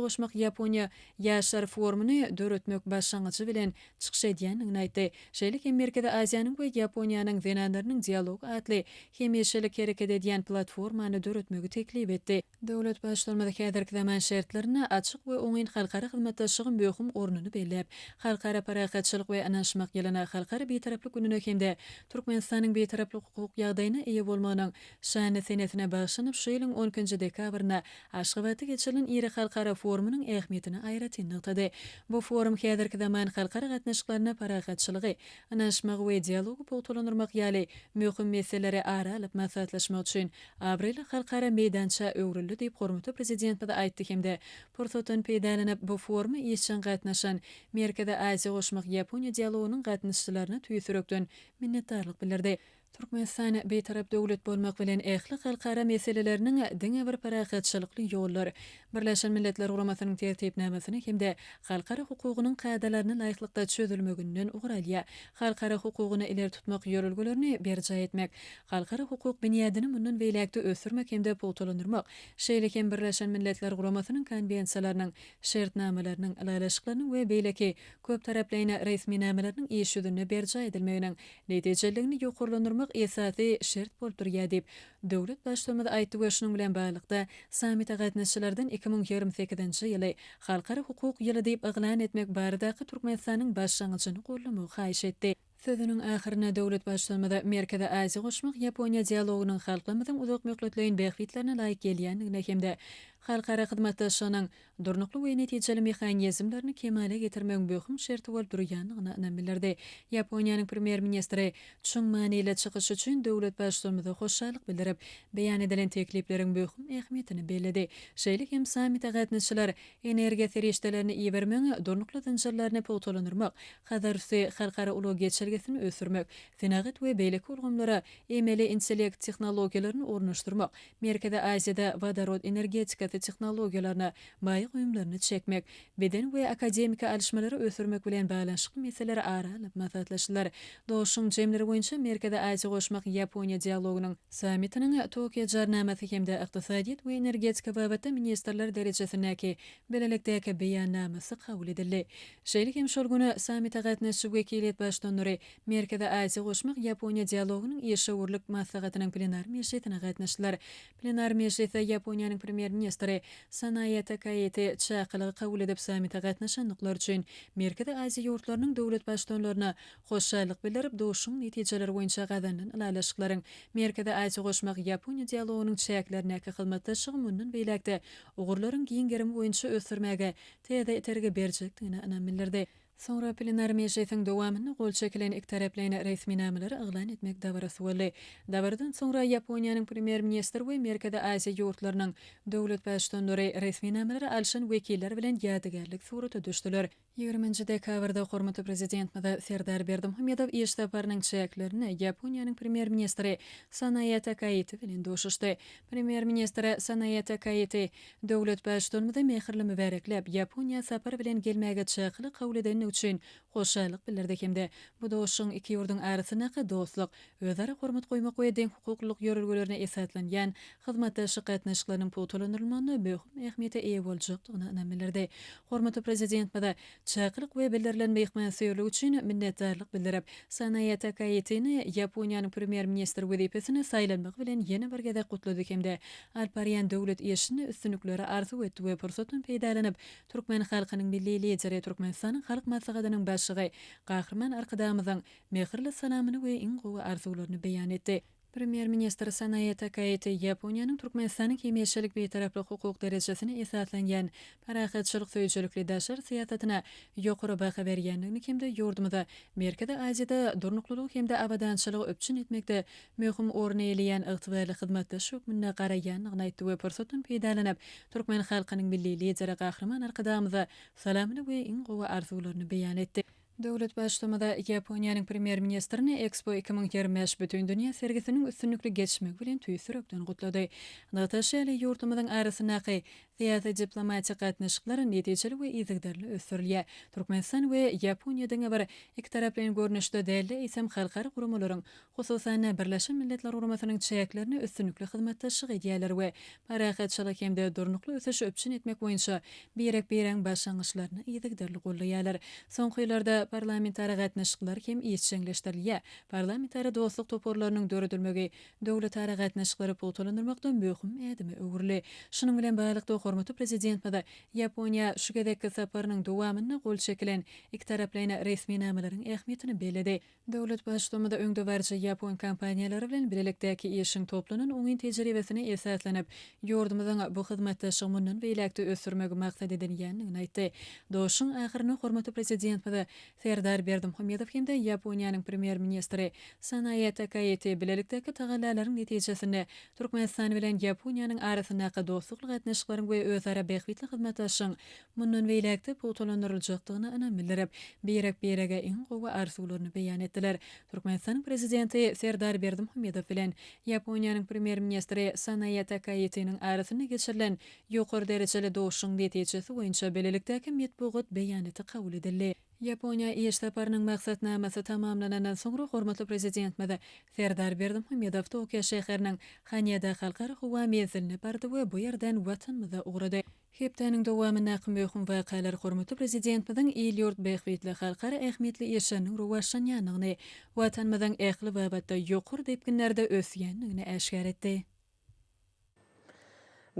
goşmak Ýaponiýa ýaşlar forumyny döretmek başlangyjy bilen çykyş edýändigini aýtdy. Şeýle hem Merkezi Aziýanyň we Ýaponiýanyň zenanlarynyň dialogy atly hemişelik hereket edýän platformany döretmegi teklip etdi. Döwlet Baştutanymyz häzirki zaman şertlerinde açyk we oňyn halkara hyzmatdaşlygyň möhüm ornuny belläp, Halkara parahatçylyk we ynanyşmak ýylyna, Halkara Bitaraplyk gününe hem-de Türkmenistanyň Bitaraplyk hukuk ýagdaýyna eýe bolmagynyň şanly senesine bagyşlanyp şu ýylyň on ikinji dekabrynda Aşgabatda geçirilen iri halkara forumynyň ähmiýetini aýratyn nygtady. Bu forum häzirki zaman halkara gatnaşyklarynda parahatçylygy, ynanyşmagy we dialogy pugtalandyrmak ýaly möhüm meseleleri ara alyp maslahatlaşmak üçin abraýly halkara meýdança öwrüldi diýip, hormatly Prezidentimiz aýtdy hem-de pursatdan peýdalanyp, bu foruma işjeň gatnaşan Merkezi Aziýa goşmak Ýaponiýa dialogynyň gatnaşyjylaryna tüýs ýürekden minnetdarlyk bildirdi. Türkmenistan Bitarap döwlet bolmak bilen ähli halkara meseleleriniň diňe bir parahatçylykly ýollar, Birleşen Milletler Guramasynyň Tertipnamasyna hem-de halkara hukugynyň kadalaryna laýyklykda çözülmeginden ugur alýar. Halkara hukugyny ileri tutmak ýörelgelerini berjaý etmek, halkara hukuk binýadyny mundan beýläk-de ösdürmek hem-de pugtalandyrmak, şeýle hem Birleşen Milletler Guramasynyň Konwensiýalarynyň, şertnamalarynyň, ylalaşyklarynyň we beýleki köptaraplaýyn resminamalarynyň iş ýüzünde berjaý edilmeginiň Netijeliligini ýokarlandyrmak esasy şert bolup durýar diýip, döwlet Baştutanymyz aýtdy we şunuň bilen baglylykda, sammite gatnaşyjylardan 2028-nji ýyly Halkara hukuk ýyly diýip yglan etmek baradaky Türkmenistanyň başlangyjyny goldamagy haýyş etdi. Sözüniň ahyrynda döwlet Baştutanymyz Merkezi Aziýa goşmak Ýaponiýa dialogynyň halklarymyzyň uzakmöhletleýin bähbitlerine laýyk gelýändigine hem-de halkara hyzmatdaşlygynyň durnukly we netijeli mehanizmlerini kemala getirmegiň möhüm şerti bolup durýandygyna ynam bildirdi. Ýaponiýanyň Premýer-ministri çuň manyly çykyşy üçin döwlet Baştutanymyza hoşallyk bildirip, beýan edilen teklipleriň möhüm ähmiýetini belledi. Şeýle hem sammite gatnaşyjylar energiýa serişdelerini ibermegiň durnukly zynjyrlaryny pugtalandyrmak, Hazarüsti halkara ulag geçelgesini ösdürmek, senagat we beýleki ulgamlara emeli intellekt tehnologiýalaryny ornaşdyrmak, Merkezi Aziýada wodorod energetikasyny. kommunikasiýasy tehnologiýalaryna maýa goýumlaryny çekmek, beden we akademiki alyşmalary ösdürmek bilen baglanyşykly meseleler ara alnyp maslahatlaşdylar. Duşuşygyň jemleri boýunça Merkezi Aziýa goşmak Ýaponiýa dialogynyň sammitiniň Tokio Jarnamasy hem-de ykdysadyýet we energetika babatda ministrler derejesindäki bilelikdäki Beýannamasy kabul edildi. Şeýle hem şol gün sammite gatnaşyjy wekiliýet baştutanlary Merkezi Aziýa goşmak Ýaponiýa dialogynyň işewürlik maslahatynyň plenar mejlisine gatnaşdylar. Plenar mejlisde Ýaponiýanyň Premýer-ministri Sanae Takaiti çakylygy kabul edip sammite gatnaşandyklary üçin Merkezi Aziýa ýurtlarynyň döwlet Baştutanlaryna hoşallyk bildirip, duşuşygyň netijeleri boýunça gazanylan ylalaşyklaryň Merkezi Aziýa goşmak Ýaponiýa dialogynyň çäklerindäki hyzmatdaşlygy mundan beýläk-de ugurlaryň giň gerimi boýunça ösdürmäge täze itergi berjekdigine ynam bildirdi. Soňra plenar mejlisiň dowamynda gol çekilen ikitaraplaýyn resminamalary yglan etmek dabarasy boldy. Dabaradan soňra Ýaponiýanyň Premýer-ministri we Merkezi Aziýa ýurtlarynyň döwlet Baştutanlary resminamalary alşan wekiller bilen ýadygärlik surata düşdüler. Ýigriminji dekabrda hormatly Prezidentimiz Serdar Berdimuhamedow iş saparynyň çäklerinde Ýaponiýanyň Premýer-ministri Sanae Takaiti bilen duşuşdy. Premýer-ministr Sanae Takaiti Döwlet Baştutanymyzy mähirli mübärekläp, Ýaponiýa sapar bilen gelmäge çakylyk kabul edendigi üçin hoşallyk bildirdi hem-de bu duşuşygyň iki ýurduň arasyndaky dostluk, özara hormat goýmak we deňhukuklylyk ýörelgelerine esaslanýan hyzmatdaşlyk gatnaşyklarynyň pugtalandyrylmagynda möhüm ähmiýete eýe boljakdygyna ynam bildirdi. Hormatly Prezidentimize çakylyk we bildirilen myhmansöýerlik üçin minnetdarlyk bildirip, Sanae Takaitini Ýaponiýanyň Premýer-ministri wezipesine saýlanmagy bilen ýene bir gezek gutlady hem-de alyp barýan döwlet işinde üstünlikleri arzuw etdi we pursatdan peýdalanyp, türkmen halkynyň Milli Lideri, Türkmenistanyň Halk Maslahatynyň Başlygy Gahryman Arkadagymyzyň mähirli salamyny we iň gowy arzuwlaryny beýan etdi. Premýer-ministr Sanae Takaiti Ýaponiýanyň Türkmenistanyň hemişelik Bitaraplyk hukuk derejesine esaslanýan parahatçylyk söýüjilikli daşary syýasatyna ýokary baha berýändigini hem-de ýurdumyza Merkezi Aziýada durnuklylygy hem-de abadançylygy üpjün etmekde möhüm orun eýeleýän ygtybarly hyzmatdaş hökmünde garaýandygyny aýtdy we pursatdan peýdalanyp, türkmen halkynyň Milli Lideri Gahryman Arkadagymyza salamyny we iň gowy arzuwlaryny beýan etdi. Döwlet Baştutumyz Ýaponiýanyň Premýer-ministrini Ekspo 2025 Bütindünýä sergisiniň üstünlikli geçmegi bilen tüýs ýürekden gutlady. Nygtaşy ýaly, ýurtlarymyzyň arasyndaky syýasy-diplomatik gatnaşyklar netijeli we yzygiderli ösdürilýär. Türkmenistan we Ýaponiýa diňe bir ikitaraplaýyn görnüşde däl-de, eýsem, halkara guramalaryň, hususan-da, Birleşen Milletler Guramasynyň çäklerinde üstünlikli hyzmatdaşlyk edýärler we parahatçylyk hem-de durnukly ösüşi üpjün etmek boýunça birek-biregiň başlangyçlaryny yzygiderli goldaýarlar. Soňky ýyllarda parlamentara gatnaşyklar hem işjeňleşdirilýär. Parlamentara dostluk toparlarynyň döredilmegi döwletara gatnaşyklary pugtalandyrmakda möhüm ädime öwrüldi. Şunuň bilen baglylykda, hormatly Prezidentimiz Ýaponiýa şu gezekki saparynyň dowamynda gol çekilen ikitaraplaýyn resminamalaryň ähmiýetini belledi. Döwlet Baştutanymyz öňdebaryjy ýapon kompaniýalary bilen bilelikdäki işiň toplanan oňyn tejribesine esaslanyp, ýurdumyzyň bu hyzmatdaşlygy mundan beýläk-de ösdürmegi maksat edinýändigini aýtdy. Duşuşygyň ahyrynda hormatly Prezidentimiz Serdar Berdimuhamedow hem-de Ýaponiýanyň Premýer-ministri Sanae Takaiti bilelikdäki tagallalaryň netijesinde Türkmenistan bilen Ýaponiýanyň arasyndaky dostlukly gatnaşyklaryň we özara bähbitli hyzmatdaşlygyň mundan beýläk-de pugtalandyryljakdygyna ynam bildirip, birek-birege iň gowy arzuwlaryny beýan etdiler. Türkmenistanyň Prezidenti Serdar Berdimuhamedow bilen Ýaponiýanyň Premýer-ministri Sanae Takaitiniň arasynda geçirilen ýokary derejeli duşuşygyň netijesi boýunça bilelikdäki metbugat beýanaty kabul edildi. Ýaponiýa iş saparynyň maksatnamasy tamamlanandan soňra hormatly Prezidentimiz Serdar Berdimuhamedow Tokio şäheriniň Haneda halkara howa menziline bardy we bu ýerden Watanymyza ugrady. Hepdäniň dowamyndaky möhüm wakalar hormatly Prezidentimiziň il-ýurt bähbitli halkara ähmiýetli işleriniň rowaçlanýandygyny, Watanymyzyň ähli babatda ýokary depginlerde ösýändigini äşgär etdi.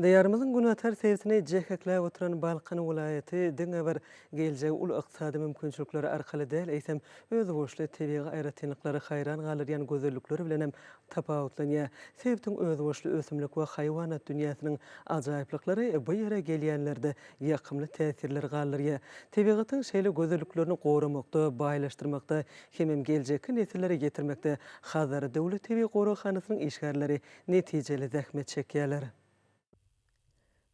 Diýarymyzyň günbatar sebitini jähekläp oturan Balkan welaýaty diňe bir geljegi uly ykdysady mümkinçilikleri arkaly däl, eýsem, özboluşly tebigy aýratynlyklary, haýran galdyrýan gözellikleri bilenem tapawutlanýar. Sebitiň özboluşly ösümlik we haýwanat dünýäsiniň ajaýyplyklary bu ýere gelýänlerde ýakymly täsirleri galdyrýar. Tebigatyň şeýle gözelliklerini goramakda, baýlaşdyrmakda hemem geljekki nesillere ýetirmekde Hazar döwlet tebigy goraghanasynyň işgärleri netijeli zähmet çekýärler.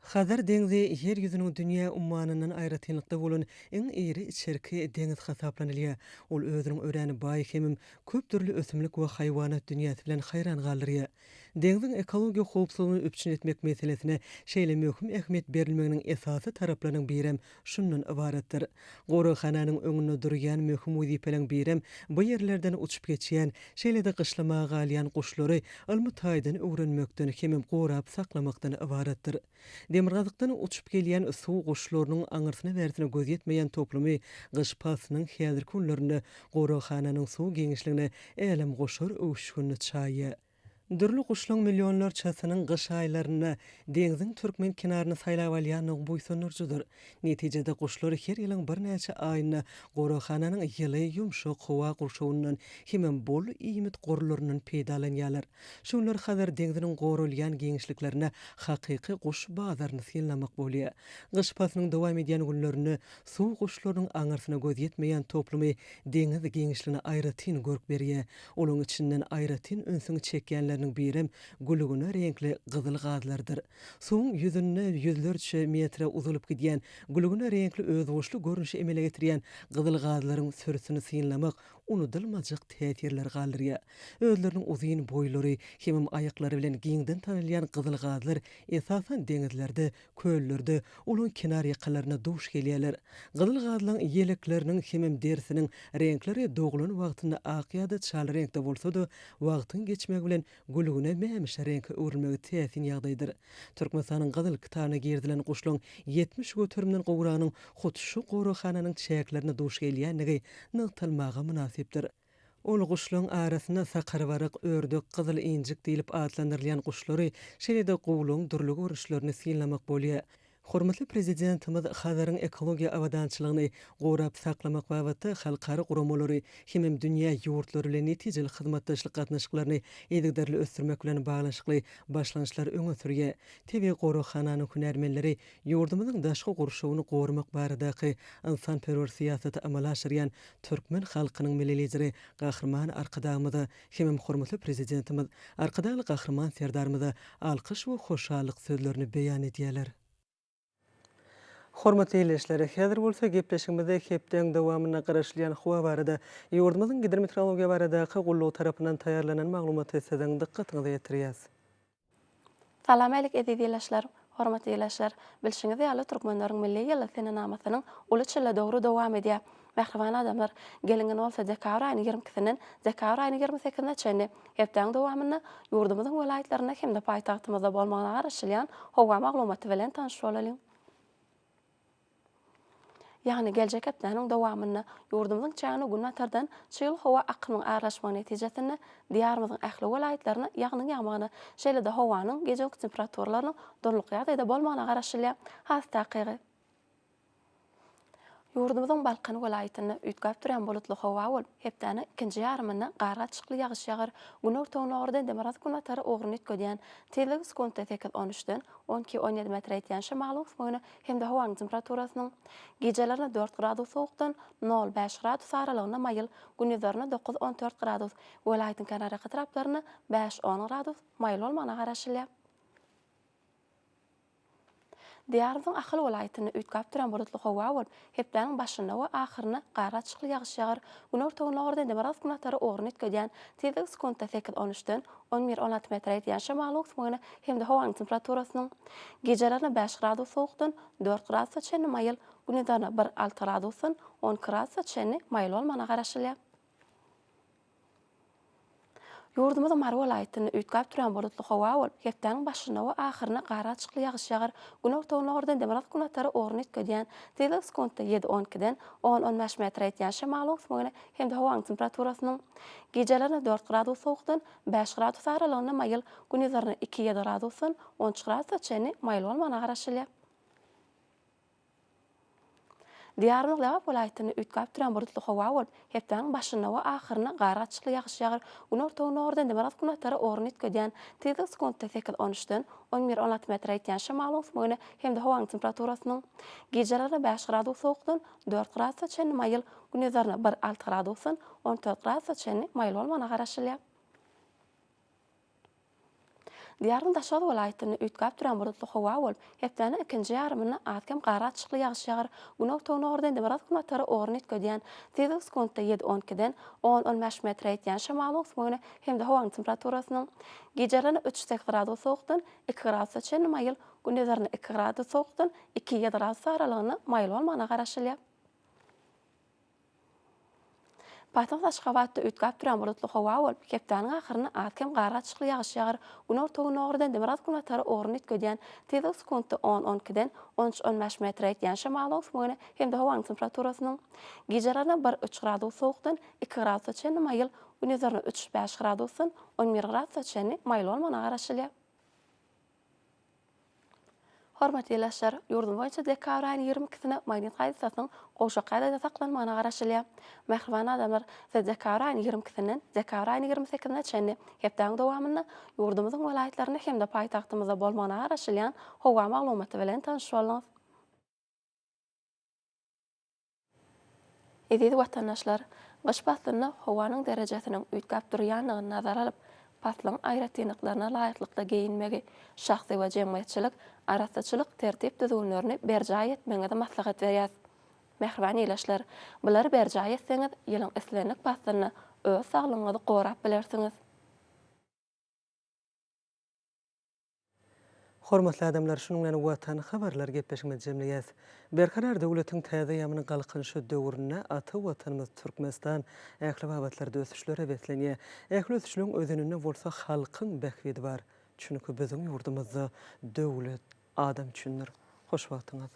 Hazar deňzi Ýer ýüzüniň dünýä ummanyndan aýratynlykda bolan iň iri içerki deňiz hasaplanylýar. Ol özüniň örän baý hemem köp dürli ösümlik we haýwanat dünýäsi bilen haýran galdyrýar. Deňziň ekologiýa howpsuzlygyny üpjün etmek meselesine şeýle möhüm ähmiýet berilmeginiň esasy taraplarynyň birem şundan ybaratdyr. Goraghananyň öňünde durýan möhüm wezipeleriň birem bu ýerlerden uçup geçýän, şeýle-de gyşlamaga galýan guşlary ylmy taýdan öwrenmekden hemem gorap saklamakdan ybaratdyr. Demirgazykdan uçup gelýän suw guşlarynyň aňyrsyna-bärsine göz ýetmeýän toplumy gyş paslynyň häzirki günlerinde goraghananyň suw giňişligine älemgoşar öwüşginini çaýýar. Dürli guşlaň millionlarçasynyň gyş aýlarynda deňziň türkmen kenaryny saýlap alýandygy buýsandyryjydyr. Netijede guşlar her ýylyň birnäçe aýynda goraghananyň ýyly, ýumşak howa gurşawyndan hemem bol iýmit gorlaryndan peýdalanýarlar. Şu günler Hazar deňziniň goralýan giňişliklerinde hakyky guş bazaryny synlamak bolýar. Gyş paslynyň dowam edýän günlerinde suw guşlarynyň aňyrsyna göz ýetmeýän toplumy deňiz giňişligine aýratyn görk berýär. Olaryň içinden aýratyn ünsüňi çekýänleriniň birem gülgüne reňkli gyzyl gazlardyr. Suwuň ýüzünde ýüzlerçe metre uzalyp gidýän gülgüne reňkli özboluşly görnüşi emele getirýän gyzyl gazlaryň sürüsini synlamak unudylmajak täsirleri galdyrýar. Özleriniň uzyn boýlary hemem aýaklary bilen giňden tanalýan gyzyl gazlar esasan deňizlerde, Köllerde, olaň kenar ýakalarynda duş gelýärler. Gyzyl gazlaň ýelekleriniň hemem derisiniň reňkleri doglan wagtynda ak ýa-da çal reňkde bolsa-da, wagtyň geçmegi bilen gülgüne mämişi reňke öwrülmegi täsin ýagdaýdyr. Türkmenistanyň Gyzyl kitabyna girizilen guşlaň 70 göterimden gowragynyň hut şu goraghananyň çäklerinde duş gelýändigi nygtalmaga mynasypdyr. Ol guşlaň arasynda sakarbarak, ördek, gyzyl injik diýlip atlandyrylýan guşlary, şeýle-de guwlaň dürli görnüşlerini synlamak bolýar. Hormatly Prezidentimiz Hazaryň ekologiýa abadançylygyny gorap saklamak babatda halkara guramalary hemem dünýä ýurtlary bilen netijeli hyzmatdaşlyk gatnaşyklaryny yzygiderli ösdürmek bilen baglanyşykly başlangyçlary öňe sürýär. Tebigy goraghananyň hünärmenleri ýurdumyzyň daşky gurşawyny goramak baradaky ynsanperwer syýasaty amala aşyrýan türkmen halkynyň Milli Lideri Gahryman Arkadagymyza hemem hormatly Prezidentimiz Arkadagly Gahryman Serdarymyza alkyş we hoşallyk sözlerini beýan edýärler. Hormatly ildeşler, häzir bolsa gepleşigimizde hepdäň dowamynda garaşylýan howa barada ýurdumyzyň Gidrometeorologiýa baradaky gullugy tarapyndan taýýarlanan maglumaty siziň dykgatyňyza ýetirýäs. Salam älik eziz ýylaşlar! Hormatly ýylaşlar! Bilşiňiz ýaly türkmenleriň milli ýyly senenamasynyň uly çille döwri dowam edýär. Mähriban adamlar, geliň indi bolsa dekabr aýynyň 22 ikisinden dekabr aýynyň 28 sekizine çenli hepdäň dowamynda ýurdumyzyň welaýatlarynda hem-de paýtagtymyzda bolmagyna garaşylýan howa maglumaty bilen tanyş bolalyň. Ýagny geljek hepdäniň dowamynda ýurdumyzyň çägine günbatardan çygly howa akymynyň aralaşmagy netijesinde Diýarymyzyň ähli welaýatlarynda ýagynyň ýagmagyna, şeýle-de howanyň gije-gündüz temperaturalarynyň durnukly ýagdaýda bolmagyna garaşylýar. Has takygy, ýurdumyzyň Balkan welaýatynda üýtgäp durýan bulutly howa bolup, hepdäniň ikinji ýarymynda gar gatyşykly ýagyş ýagar, günorta-gündogardan demirgazyk-günbatara ugruny üýtgedýän, tizligi sekuntda sekiz-on üçden on iki-on ýedi metre ýetýän şemalyň ösmegine hem-de howanyň temperaturasynyň gijelerine dört gradus sowukdan nol, bäş gradus aralygynda maýyl, gündizlerine dokuz, on dört gradus, welaýatyň kenarýaka etraplarynda bäş, on gradus maýyl bolmagyna garaşylýar. Diýarymyzyň Ahal welaýatynda üýtgäp duran bulutly howa bolup, hepdäniň başynda we ahyrynda gar gatyşykly ýagyş ýagar. Günorta-gündogardan demirgazyk-günbatara ugruny üýtgedýän, tizligi sekuntda sekiz, on üçden on bir, on alty metre ýetýän şemalyň öwüsmegine hem-de howanyň temperaturasynyň gijelerine bäş gradus sowukdan dört gradusa çenli maýyl, gündizlerine bir, alty gradusdan on iki gradusa çenli maýyl bolmagyna garaşylýar. Ýurdumyzyň Mary welaýatynda üýtgäp durýan bulutly howa bolup, hepdäniň başynda we ahyrynda gar gatyşykly ýagyş ýagar. Günorta-gündogardan demirgazyk-günbatara ugruny üýtgedýän, tizligi sekuntda ýedi, on ikiden on, on bäş metre ýetýän şemalyň öwüsmegine hem-de howanyň temperaturasynyň gijelerine dört gradus sowukdan bäş gradus aralygynda maýyl, gündizlerine iki, ýedi gradusdan on üç gradusa çenli maýyl bolmagyna garaşylýar. Diýarymyz Lebap welaýatynda üýtgäp durýan bulutly howa bolup, hepdäniň başynda we ahyrynda gar gatyşykly ýagyş ýagar. Günorta-gündogardan demirgazyk-günbatara ugruny üýtgedýän, tizligi sekuntda sekiz, on üçden on bir, on alty metre ýetýän şemalyň öwüsmegine hem-de howanyň temperaturasynyň gijelerine bäş gradus sowukdan dört gradusa çenli maýyl, gündizlerine bir, alty gradusdan on dört gradusa çenli maýyl bolmagyna garaşylýar. Diýaryň Daşoguz welaýatynda üýtgäp durýan bulutly howa bolup, hepdäniň ikinji ýarymynda az-kem gar gatyşykly ýagyş ýagar. Günorta-günordan demirgazyk-günbatara ugruny üýtgedýän tizligi sekuntda ýedi, on ikiden on, on bäş metre ýetýän şemalyň öwüsmegine hem-de howanyň temperaturasynyň gijelerine üç, sekiz gradus sowukdan iki gradusa çenli maýyl, gündizlerine iki gradus sowukdan iki, ýedi gradus aralygynda maýyl bolmagyna garaşylýar. Paýtagt Aşgabatda üýtgäp durýan bulutly howa bolup, hepdäniň ahyrynda az-kem gar gatyşykly ýagyş ýagar. Günorta-gündogardan demirgazyk-günbatara ugruny üýtgedýän tizligi sekuntda on, on ikiden on üç, on bäş metre ýetýän şemalyň öwüsmegine hem-de howanyň temperaturasynyň gijelerine bir, üç gradus sowukdan iki gradusa çenli maýyl, gündizlerine üç, bäş gradusdan on bir gradusa çenli maýyl bolmagyna garaşylýar. Hormatly ildeşler, ýurdumyz boýunça dekabr aýynyň ýigrimi ikisine magnit hadysasynyň gowşak ýagdaýda saklanmagyna garaşylýar. Mähriban adamlar, siz dekabr aýynyň ýigrimi ikisinden dekabr aýynyň ýigrimi sekizine çenli hepdäniň dowamynda ýurdumyzyň welaýatlarynda hem-de paýtagtymyzda bolmagyna garaşylýan howa maglumaty bilen tanyş bolduňyz. Eziz watandaşlar! Gyş paslynda howanyň derejesiniň üýtgäp durýandygyny nazara alyp, paslyň aýratynlyklaryna laýyklykda geýinmegi, şahsy we jemgyýetçilik arassaçylyk tertip-düzgünlerini berjaý etmegiňizi maslahat berýäs. Mähriban ildeşler, bulary berjaý etseňiz, ýylyň islendik paslynda öz saglygyňyzy gorap bilersiňiz. Hormatly adamlar, şunuň bilen Watan habarlar gepleşigimizi jemleýäs. Berkarar döwletiň täze ýamynyň Galkynyşy döwründe ata Watanymyz Türkmenistan ähli babatlarda ösüşlere beslenýär. Ähli ösüşleriň özeninde bolsa halkyň bähbidi bar. Çünki biziň ýurdumyzda döwlet adam üçindir. Hoş wagtyňyz.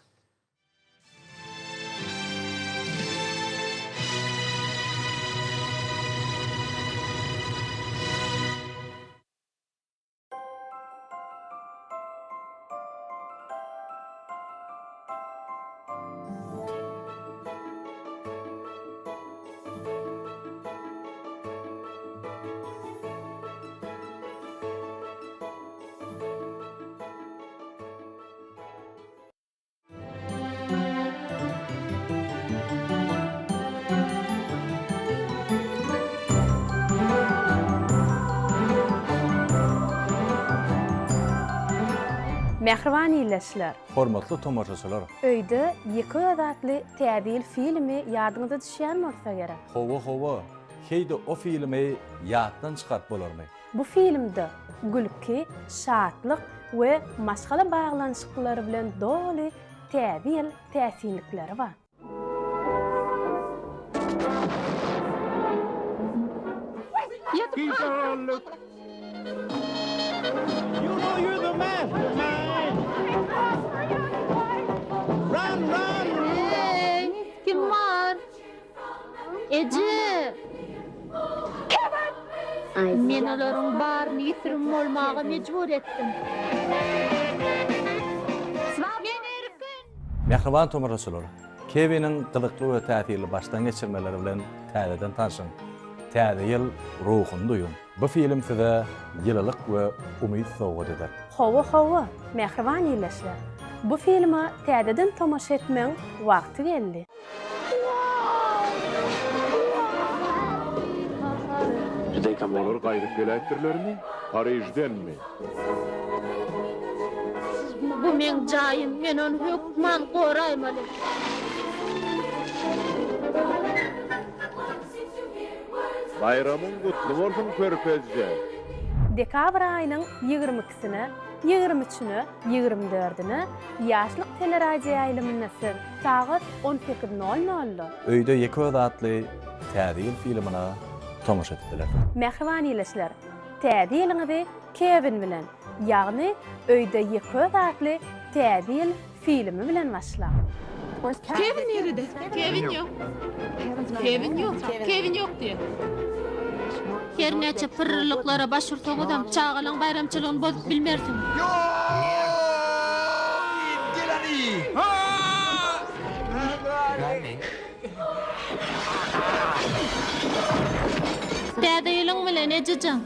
Mähriban ildeşler! Hormatly tomaşaçylar! Öýde ýeke öz atly Täze ýyl filmi ýadyňyza düşýän bolsa gerek. Hawa, hawa, heý-de o filmi ýatdan çykaryp bolarmy? Bu filmde gülki, şatlyk we maşgala baglanyşyklary bilen doly Täze ýyl täsinlikleri bar. Kim bar? Eje! Men olaryň baryny ýitirim bolmaga mejbur etdim. Men erkin! Mähriban tomaşaçylar, Kewiniň gyzykly we täsirli başdan geçirmeleri bilen täzeden tanşyň. Täze ýyl ruhuny duýuň. Bu film size ýylylyk we umyt sowgat eder. Hawa, hawa, mähriban ildeşler! Bu filme täzeden tomaşa etmegiň wagty geldi. Olar gaýdyp geläýipdirlermi? Pariždenmi? Bu meň jaýym, men ony hökman goraýmaly. Baýramyň gutly bolsun, körpezje! Dekabr aýynyň 22 ikisine, 23-üne, 24-üne Ýaşlyk teleradioýaýlymynda siz sagat on sekiz nol nolda. Öýde ýeke öz atly Täze ýyl filmine tomaşa edip bilersiňiz. Mähriban ildeşler, Täze ýylyňyzy Kewin bilen, ýagny Öýde ýeke öz atly Täze ýyl filmi bilen başlaň. Kewin nirede? Kewin ýok. Kewin ýok. Kewin ýok diýýär. Her näçe pyrrylyklara baş ursaňyzam, çagalaň baýramçylygyny bozup bilmersiňiz. Täze ýylyň bilen, ejejan!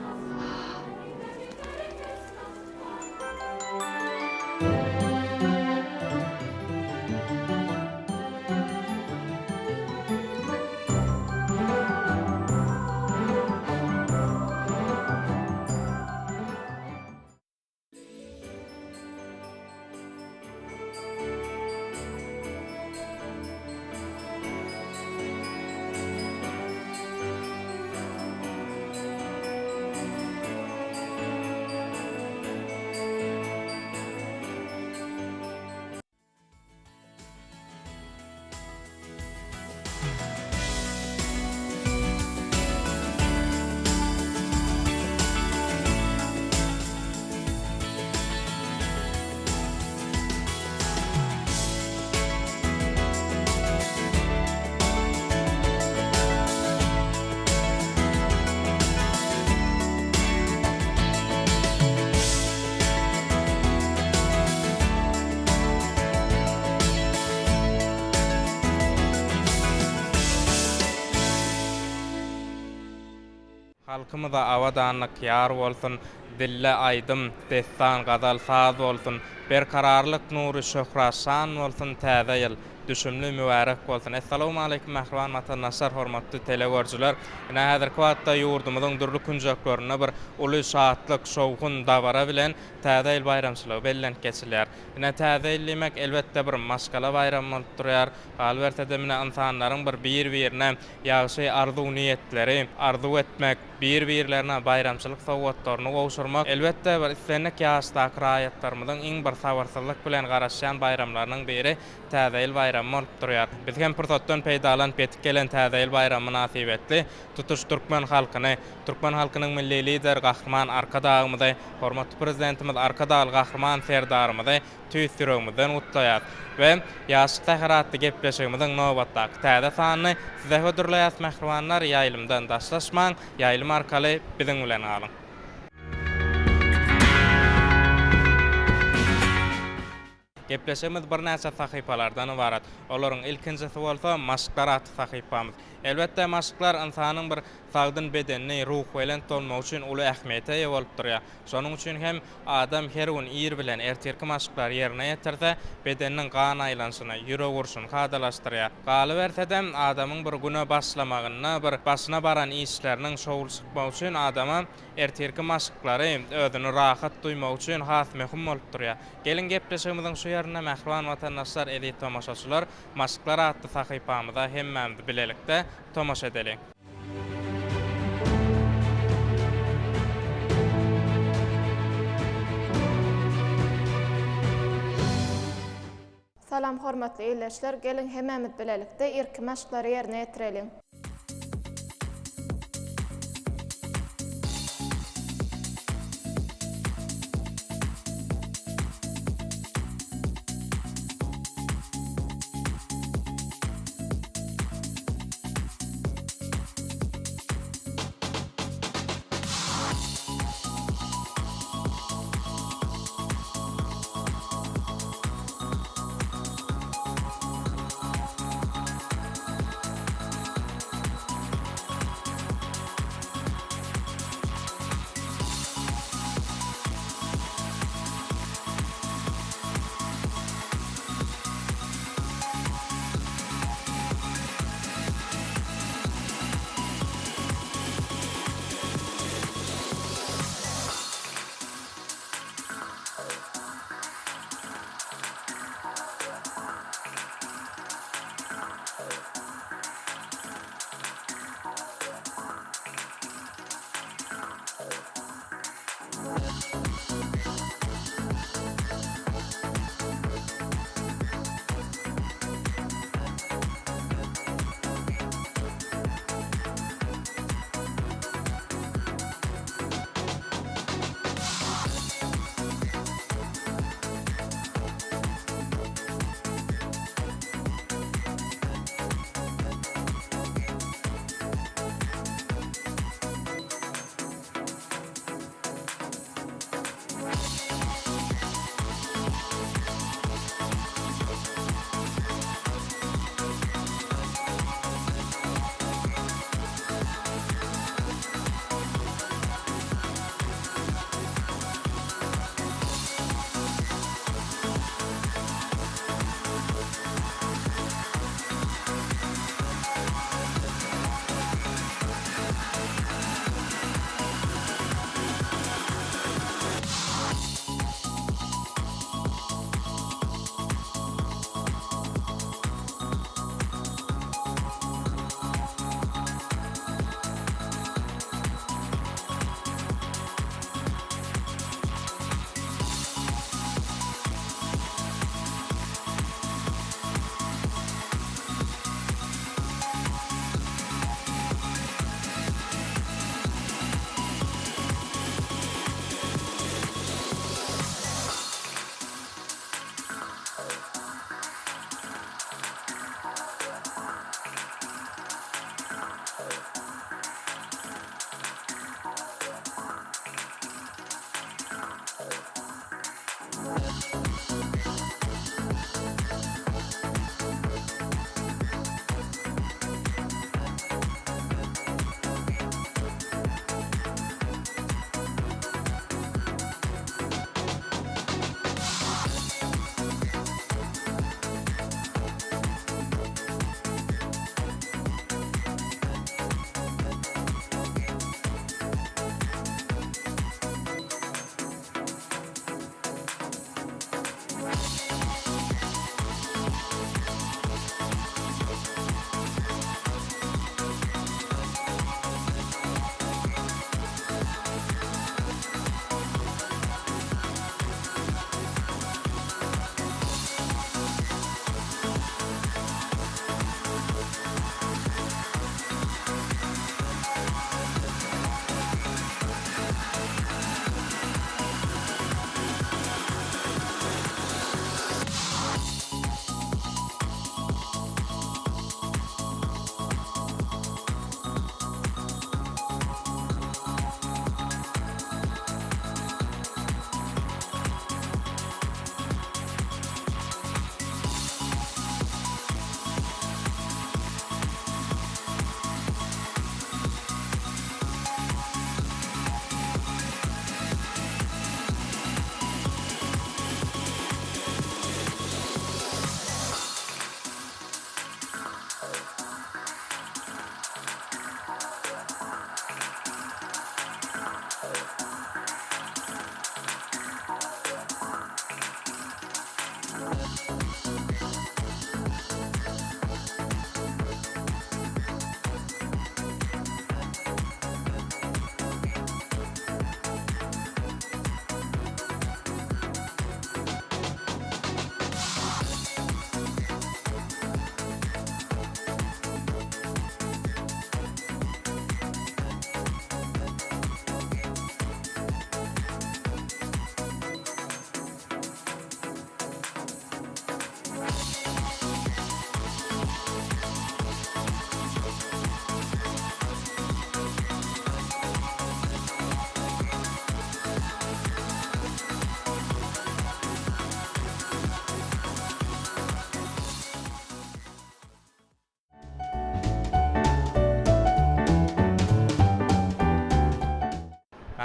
Halkymyza abadanlyk ýar bolsun, Dille aýdym, dessan, gazal, saz bolsun, Berkararlyk nury şöhrat şan bolsun Täze ýyl, düşümli mübärek bolsun! Essalawmaleýkim mähriban watandaşlar, hormatly telegörüjiler! Ine häzirki wagtda ýurdumyzyň dürli künjeklerinde bir uly şatlyk, şowhun, dabara bilen Täze ýyl baýramçylygy bellenip geçilýär. Ine Täze ýyl diýmek elbetde bir maşgala baýramy bolup durýar. Galyberse-de mine ynsanlaryň bir bir-birine ýagşy arzuw-niýetleri arzuw etmek, bir-birlerine baýramçylyk sowgatlaryny gowşurmak, elbetde, bir islendik ýaşdaky raýatlarymyzyň iň bir sabyrsyzlyk bilen garaşýan baýramlarynyň biri Täze ýyl baýramy bolup durýar. Biz hem pursatdan peýdalanyp ýetip gelen Täze ýyl baýramy mynasybetli tutuş türkmen halkyny, türkmen halkynyň Milli Lideri Gahryman Arkadagymyzy, hormatly Prezidentimiz Arkadagly Gahryman Serdarymyzy tüýs ýüregimizden gutlaýas we Ýaşlyk säheri atly gepleşigimiziň nobatdaky täze sanyny size hödürleýäs mähribanlar ýaýlymdan daşlaşmaň ýaýlym arkaly biziň bilen galyň. Gepleşigimiz birnäçe sahypalardan ybarat. Olaryň ilkinjisi bolsa Maşklar atly sahypamyz. Elbetde maşklar ynsanyň bir sagdyn bedenli, ruhubelent bolmagy üçin uly ähmiýete eýe bolup durýar. Şonuň üçin hem adam her gün ir bilen ertirki maşklary ýerine ýetirse, bedeniniň gan aýlanyşyny, ýürek urşuny kadalaşdyrýar. Galyberse-de, adamyň bir güne başlamagynda, bir başyna baran işleriniň şowly çykmagy üçin adama ertirki maşklary özüni rahat duýmagy üçin has möhüm bolup durýar. Geliň gepleşigimiziň şu ýerinde mähriban watandaşlar, eziz tomaşaçylar, Maşklar atly sahypamyza hemmämiz bilelikde tomaşa edeliň. Salam hormatly ildeşler geliň hemmämiz bilelikde irki maşklary ýerine ýetireliň.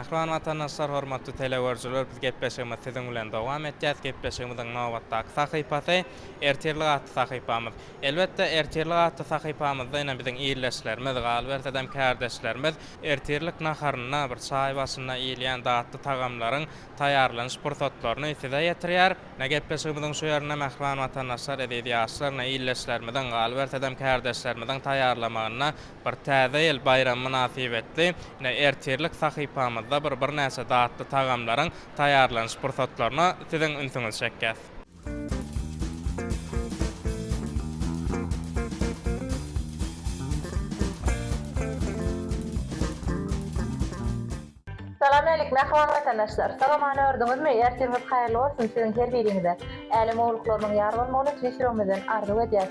Mähriban watandaşlar, hormatly telegörüjiler, biz gepleşigimizi siziň bilen dowam etýäs. Gepleşigimiziň nobatdaky sahypasy Ertirlik atly sahypamyz. Elbetde, Ertirlik atly sahypamyzda ine biziň ildeşlerimiz, galyberse-dem kärdeşlerimiz ertirlik naharynda, bir çaý başynda iýilýän datly tagamlaryň taýýarlanyş pursatlaryny size ýetirýär. Ine gepleşigimiziň şu ýerinde mähriban watandaşlar, eziz ýaşlar, ine ildeşlerimiziň, galyberse-dem kärdeşlerimiziň taýýarlamagynda Bir Täze ýyl baýramy mynasybetli ine ertirlik sahypamyzda bir birnäçe datly tagamlaryň taýýarlanyş pursatlaryna siziň ünsüňizi çekýäs. Salam-älik, mähriban watandaşlar! Sag-aman ördüňizmi? Ertiriňiz haýyrly bolsun siziň her biriňize! Älem gowulyklarynyň ýar bolmagyny tüýs ýüregimizden arzuw edýäs.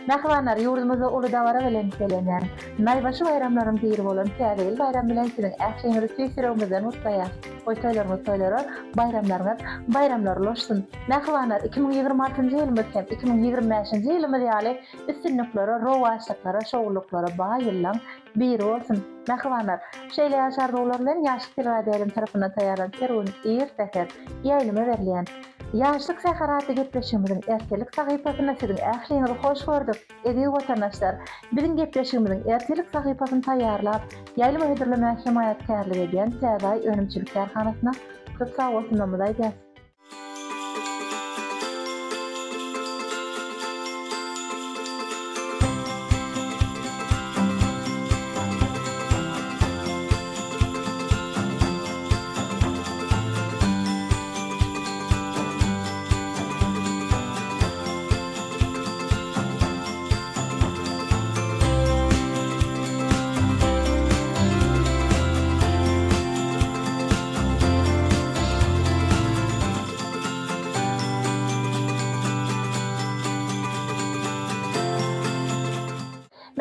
Mähribanlar, ýurdumyzda uly dabara bilen bellenýän, naýbaşy baýramlaryň biri bolan Täze ýyl baýramy bilen siziň ähliňizi tüýs ýüregimizden gutlaýas. Goý toýlaryňyz toýlara, baýramlaryňyz baýramlara ulaşsyn! Mähribanlar, 2026-njy ýylymyz hem 2025-nji ýylymyz ýaly üstünliklere, rowaçlyklara, şowlulyklara baý ýyllaň biri bolsun! Mähribanlar! Şeýle ýaş arzuwlar bilen Ýaşlyk teleradioýaýlymy tarapyndan taýýarlanyp her gün ir säher ýaýlyma berilýän Ýaşlyk säheri atly gepleşigimiziň ertirlik sahypasynda siziň ähliňizi hoş gördük! Eziz watandaşlar! Biziň gepleşigimiziň ertirlik sahypasyny taýýarlap, ýaýlyma hödürlemäge hemaýatkärlik edýän Täze Aý önümçilik kärhanasyna köp sagbolsunlarymyzy aýdýas.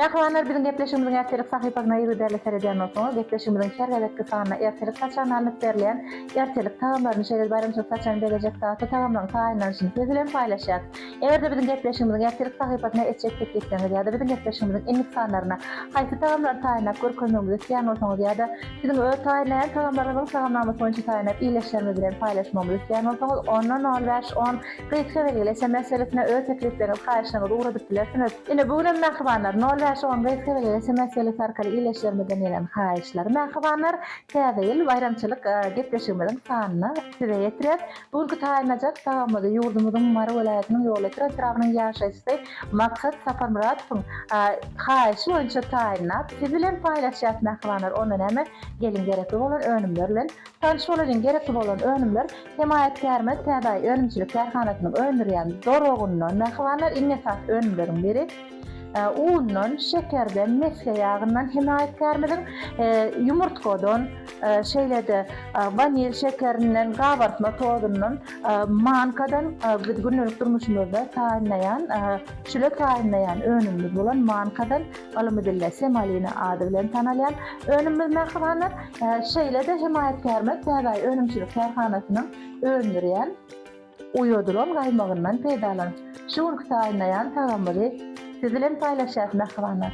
Mähribanlar biziň gepleşigimiziň ertirlik sahypasyna yzygiderli seredýän bolsaňyz, gepleşigimiziň her gezekki sanyna ertirlik saçagyna alnyp berilýän ertirlik tagamlaryny, şeýle-de baýramçylyk saçagyny bezejek datly tagamlaryň taýynlanyşyny siz bilen paýlaşýarys. Eger-de biziň gepleşigimiziň ertirlik sahypasyna etjek teklipleriňiz ýa-da biziň gepleşigimiziň indiki sanlaryna haýsy tagamlary taýynlap görkezmegimizi isleýän bolsaňyz ýa-da siziň öz taýynlaýan tagamlaryňyzyň tagamnamasy boýunça taýynlap ildeşlerimiz bilen paýlaşmagymyzy isleýän bolsaňyz, onda nol bäş on gysga belgili sms belgisine öz teklipleriňizi, haýyşlaryňyzy ugradyp bilersiňiz. Ine, bu günem mähribanlar, nol bäş on gysga belgili sms belgisi arkaly ildeşlerimizden gelen haýyşlary mähribanlar, Täze ýyl baýramçylyk gepleşigimiziň sanyna size ýetirýäs. Bu günki taýynlajak tagamymyzy ýurdumyzyň Mary welaýatynyň Ýolöten etrabynyň ýaşaýjysy Maksat Saparmyratowyň haýyşy boýunça taýynlap, siz bilen paýlaşýas mähribanlar. Onda näme, geliň gerekli bolan önümler bilen tanyş bolalyň. Gerekli bolan önümler hemaýatkärimiz Täze Aý önümçilik kärhanasynyň öndürýän dorogyndan mähribanlar iň esasy önümleriň biri. Undan, şekerden, mesge ýagyndan hemaýatkärimiziň ýumurtgadan, şeýle-de wanil şekerinden, gabartma tozundan, mankadan biz gündelik durmuşymyzda taýynlaýan, şüle taýynlaýan önümimiz bolan mankadan, ylmy dilde semalina ady bilen tanalýan önümimiz mähribanlar. Şeýle-de hemaýatkärimiz Täze Aý önümçilik kärhanasynyň öndürýän Uýadylan gaýmagyndan peýdalanyp, şu günki taýynlaýan tagamymyzy siz bilen paýlaşýas mähribanlar.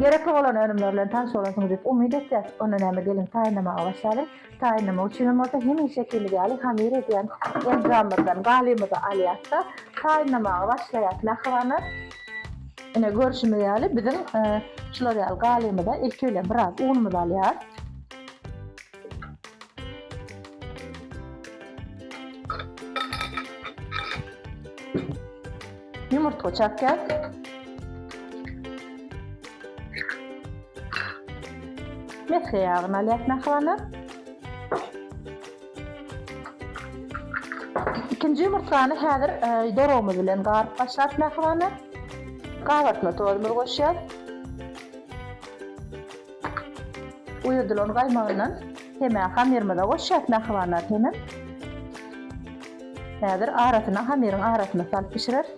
Gerekli bolan önümler bilen tanyş bolansyňyz diýip umyt etýäs. Onda näme geliň taýynlamaga başlalyň. Taýynlamak üçinem bolsa hemişekimiz ýaly hamyr edýän enjamymyzdan galymyzy alýas-da, taýynlamaga başlaýas. Mähribanlar, ine görşümiz ýaly biziň şular ýaly galymyza ilki bilen biraz unumyzy alýas. Ýumurtga çakýas. Mesge ýagyny alýas mähribanlar. Ikinji ýumurtgany häzir e, dorogymyz bilen garyp başlarys mähribanlar. Gabartma tozumyzy goşýas. Uýadylan gaýmagyndan hemä hamyrymyza goşýas mähribanlar hemem. Häzir arasyna hamyryň arasyna salyp bişireris.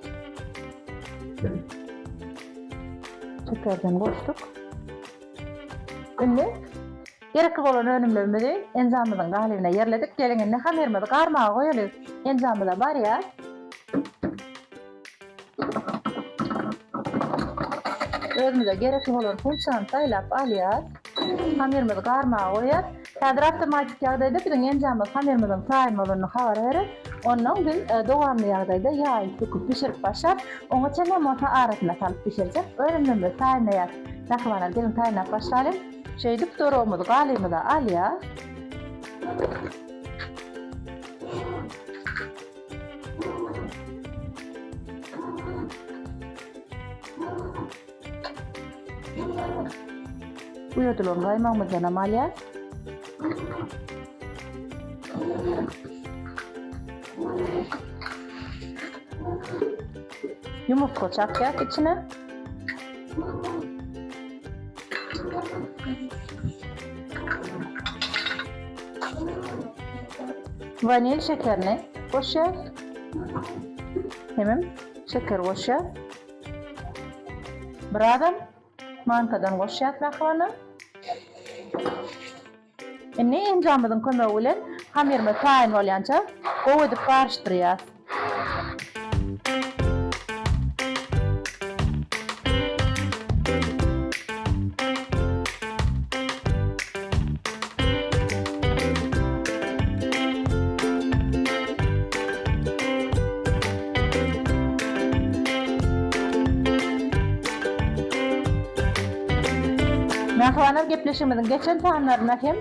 Şekerden goşduk. Indi gerekli bolan önümlerimizi enjamymyzyň galybyna ýerledik. Geliň indi hamyrymyzy garmaga goýaly. Enjamymyza barýas. Özümize gerekli bolan funksiýany saýlap alýas. Hamyrymyzy garmaga goýýas. Häzir awtomatik ýagdaýda biziň enjamymyz hamyrymyzyň taýyn bolanyny habar berer. Onnoň biz dowamly ýagdaýda ýaýyp büküp bişirip başlar. Oňa çenlem bolsa arasyna salyp bişirjek önümlerimizi taýynlaýas. Mähribanlar geliň taýynlap başlalyň. Şeýdip dorogymyzy galymyza alýas. Uýadylan gaýmagymyzdanam alýas. Ýumurtga çakýas içine. Wanil şekerini goşýas. Hemem şeker goşýas. Birazam mankadan goşýas mähribanlar. Indi enjamymyzyň kömegi bilen hamyrymyz taýyn bolýança gowy edip garyşdyrýas. Mähribanlar gepleşigimiziň geçen sanlarynda hem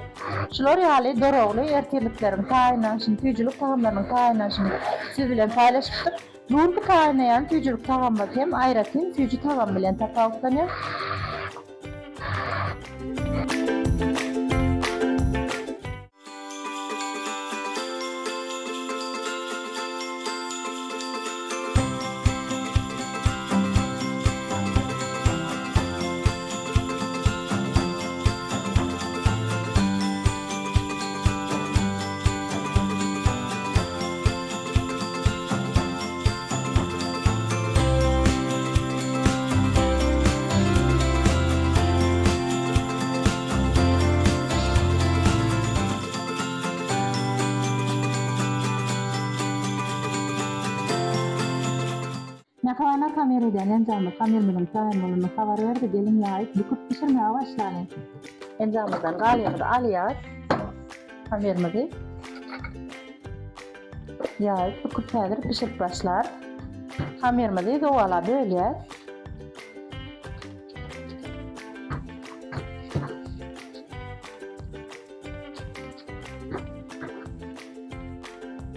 şular ýaly dorogly ertirlikleriň taýynlanyşyny, süýjülik tagamlarynyň taýynlanyşyny siz bilen paýlaşypdyk. Bu günki taýynlaýan süýjülik tagamymyz hem aýratyn süýji tagam bilen tapawutlanýar. Mähribanlar hamyr edýän enjamymyz hamyrymyzyň taýyn bolanyny habar berdi. Geliň ýaýyp, büküp bişirmäge başlalyň. Enjamymyzdan galymyzy alýas. Hamyrymyzy ýaýyp, büküp häzir bişirip başlarys. Hamyrymyzy zowala bölýäs.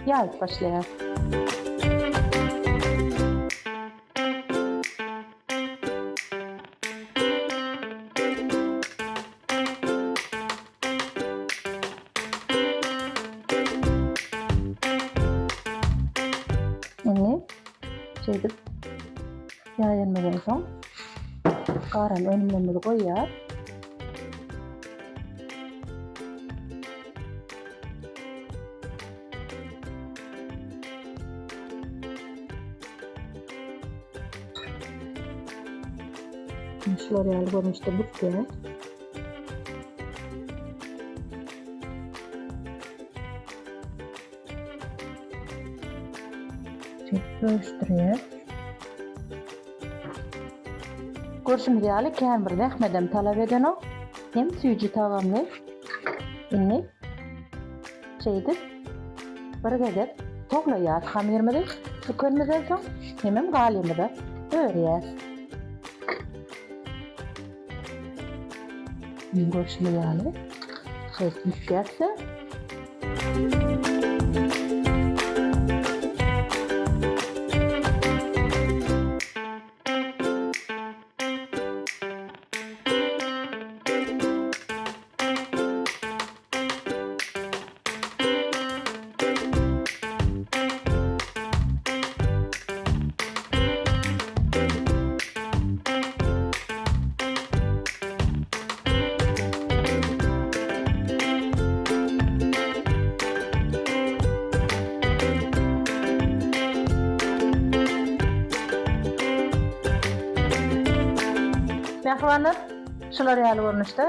Ýaýyp başlaýar. Indi şeýdip ýaýanymyzdan soň garan önümlerimizi goýýar. Şular ýaly görnüşde bükýär. Bölüşdirýär. Görşümiz ýaly kän bir zähmedem talap edenok. Hem süýji tagamly. Indi şeýdip bir gezek toglaýas hamyrymyzy bükenimizden soň hemem galymyza örýäs. Görşümiz ýaly şeýdip bükýäs-de. Mähribanlar, şular ýaly görnüşde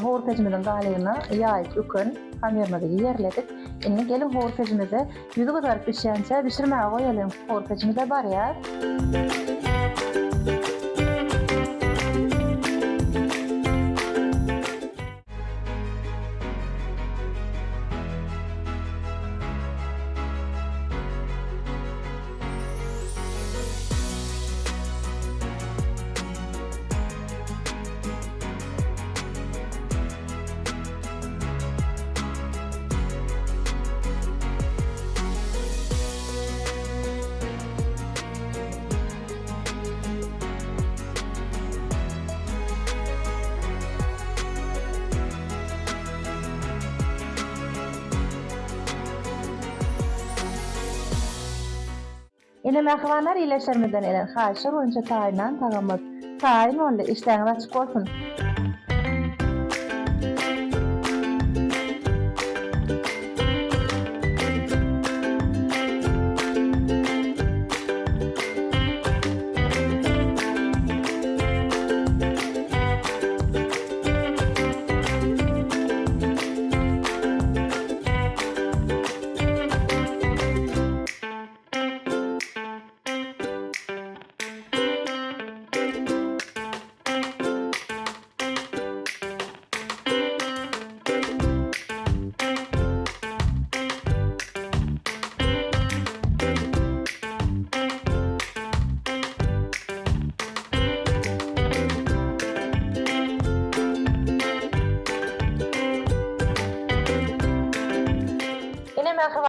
howur pejimiziň galygyna ýaýyp öken hamyrymyzy ýerledik. Indi geliň howur pejimizde ýüzi gyzaryp bişýänçä bişirmäge goýalyň. Howur pejimize barýar. Ine mähribanlar ildeşlerimizden gelen haýyşlar boýunça taýynlan tagamymyz taýyn boldy. Işdäňiz açyk bolsun!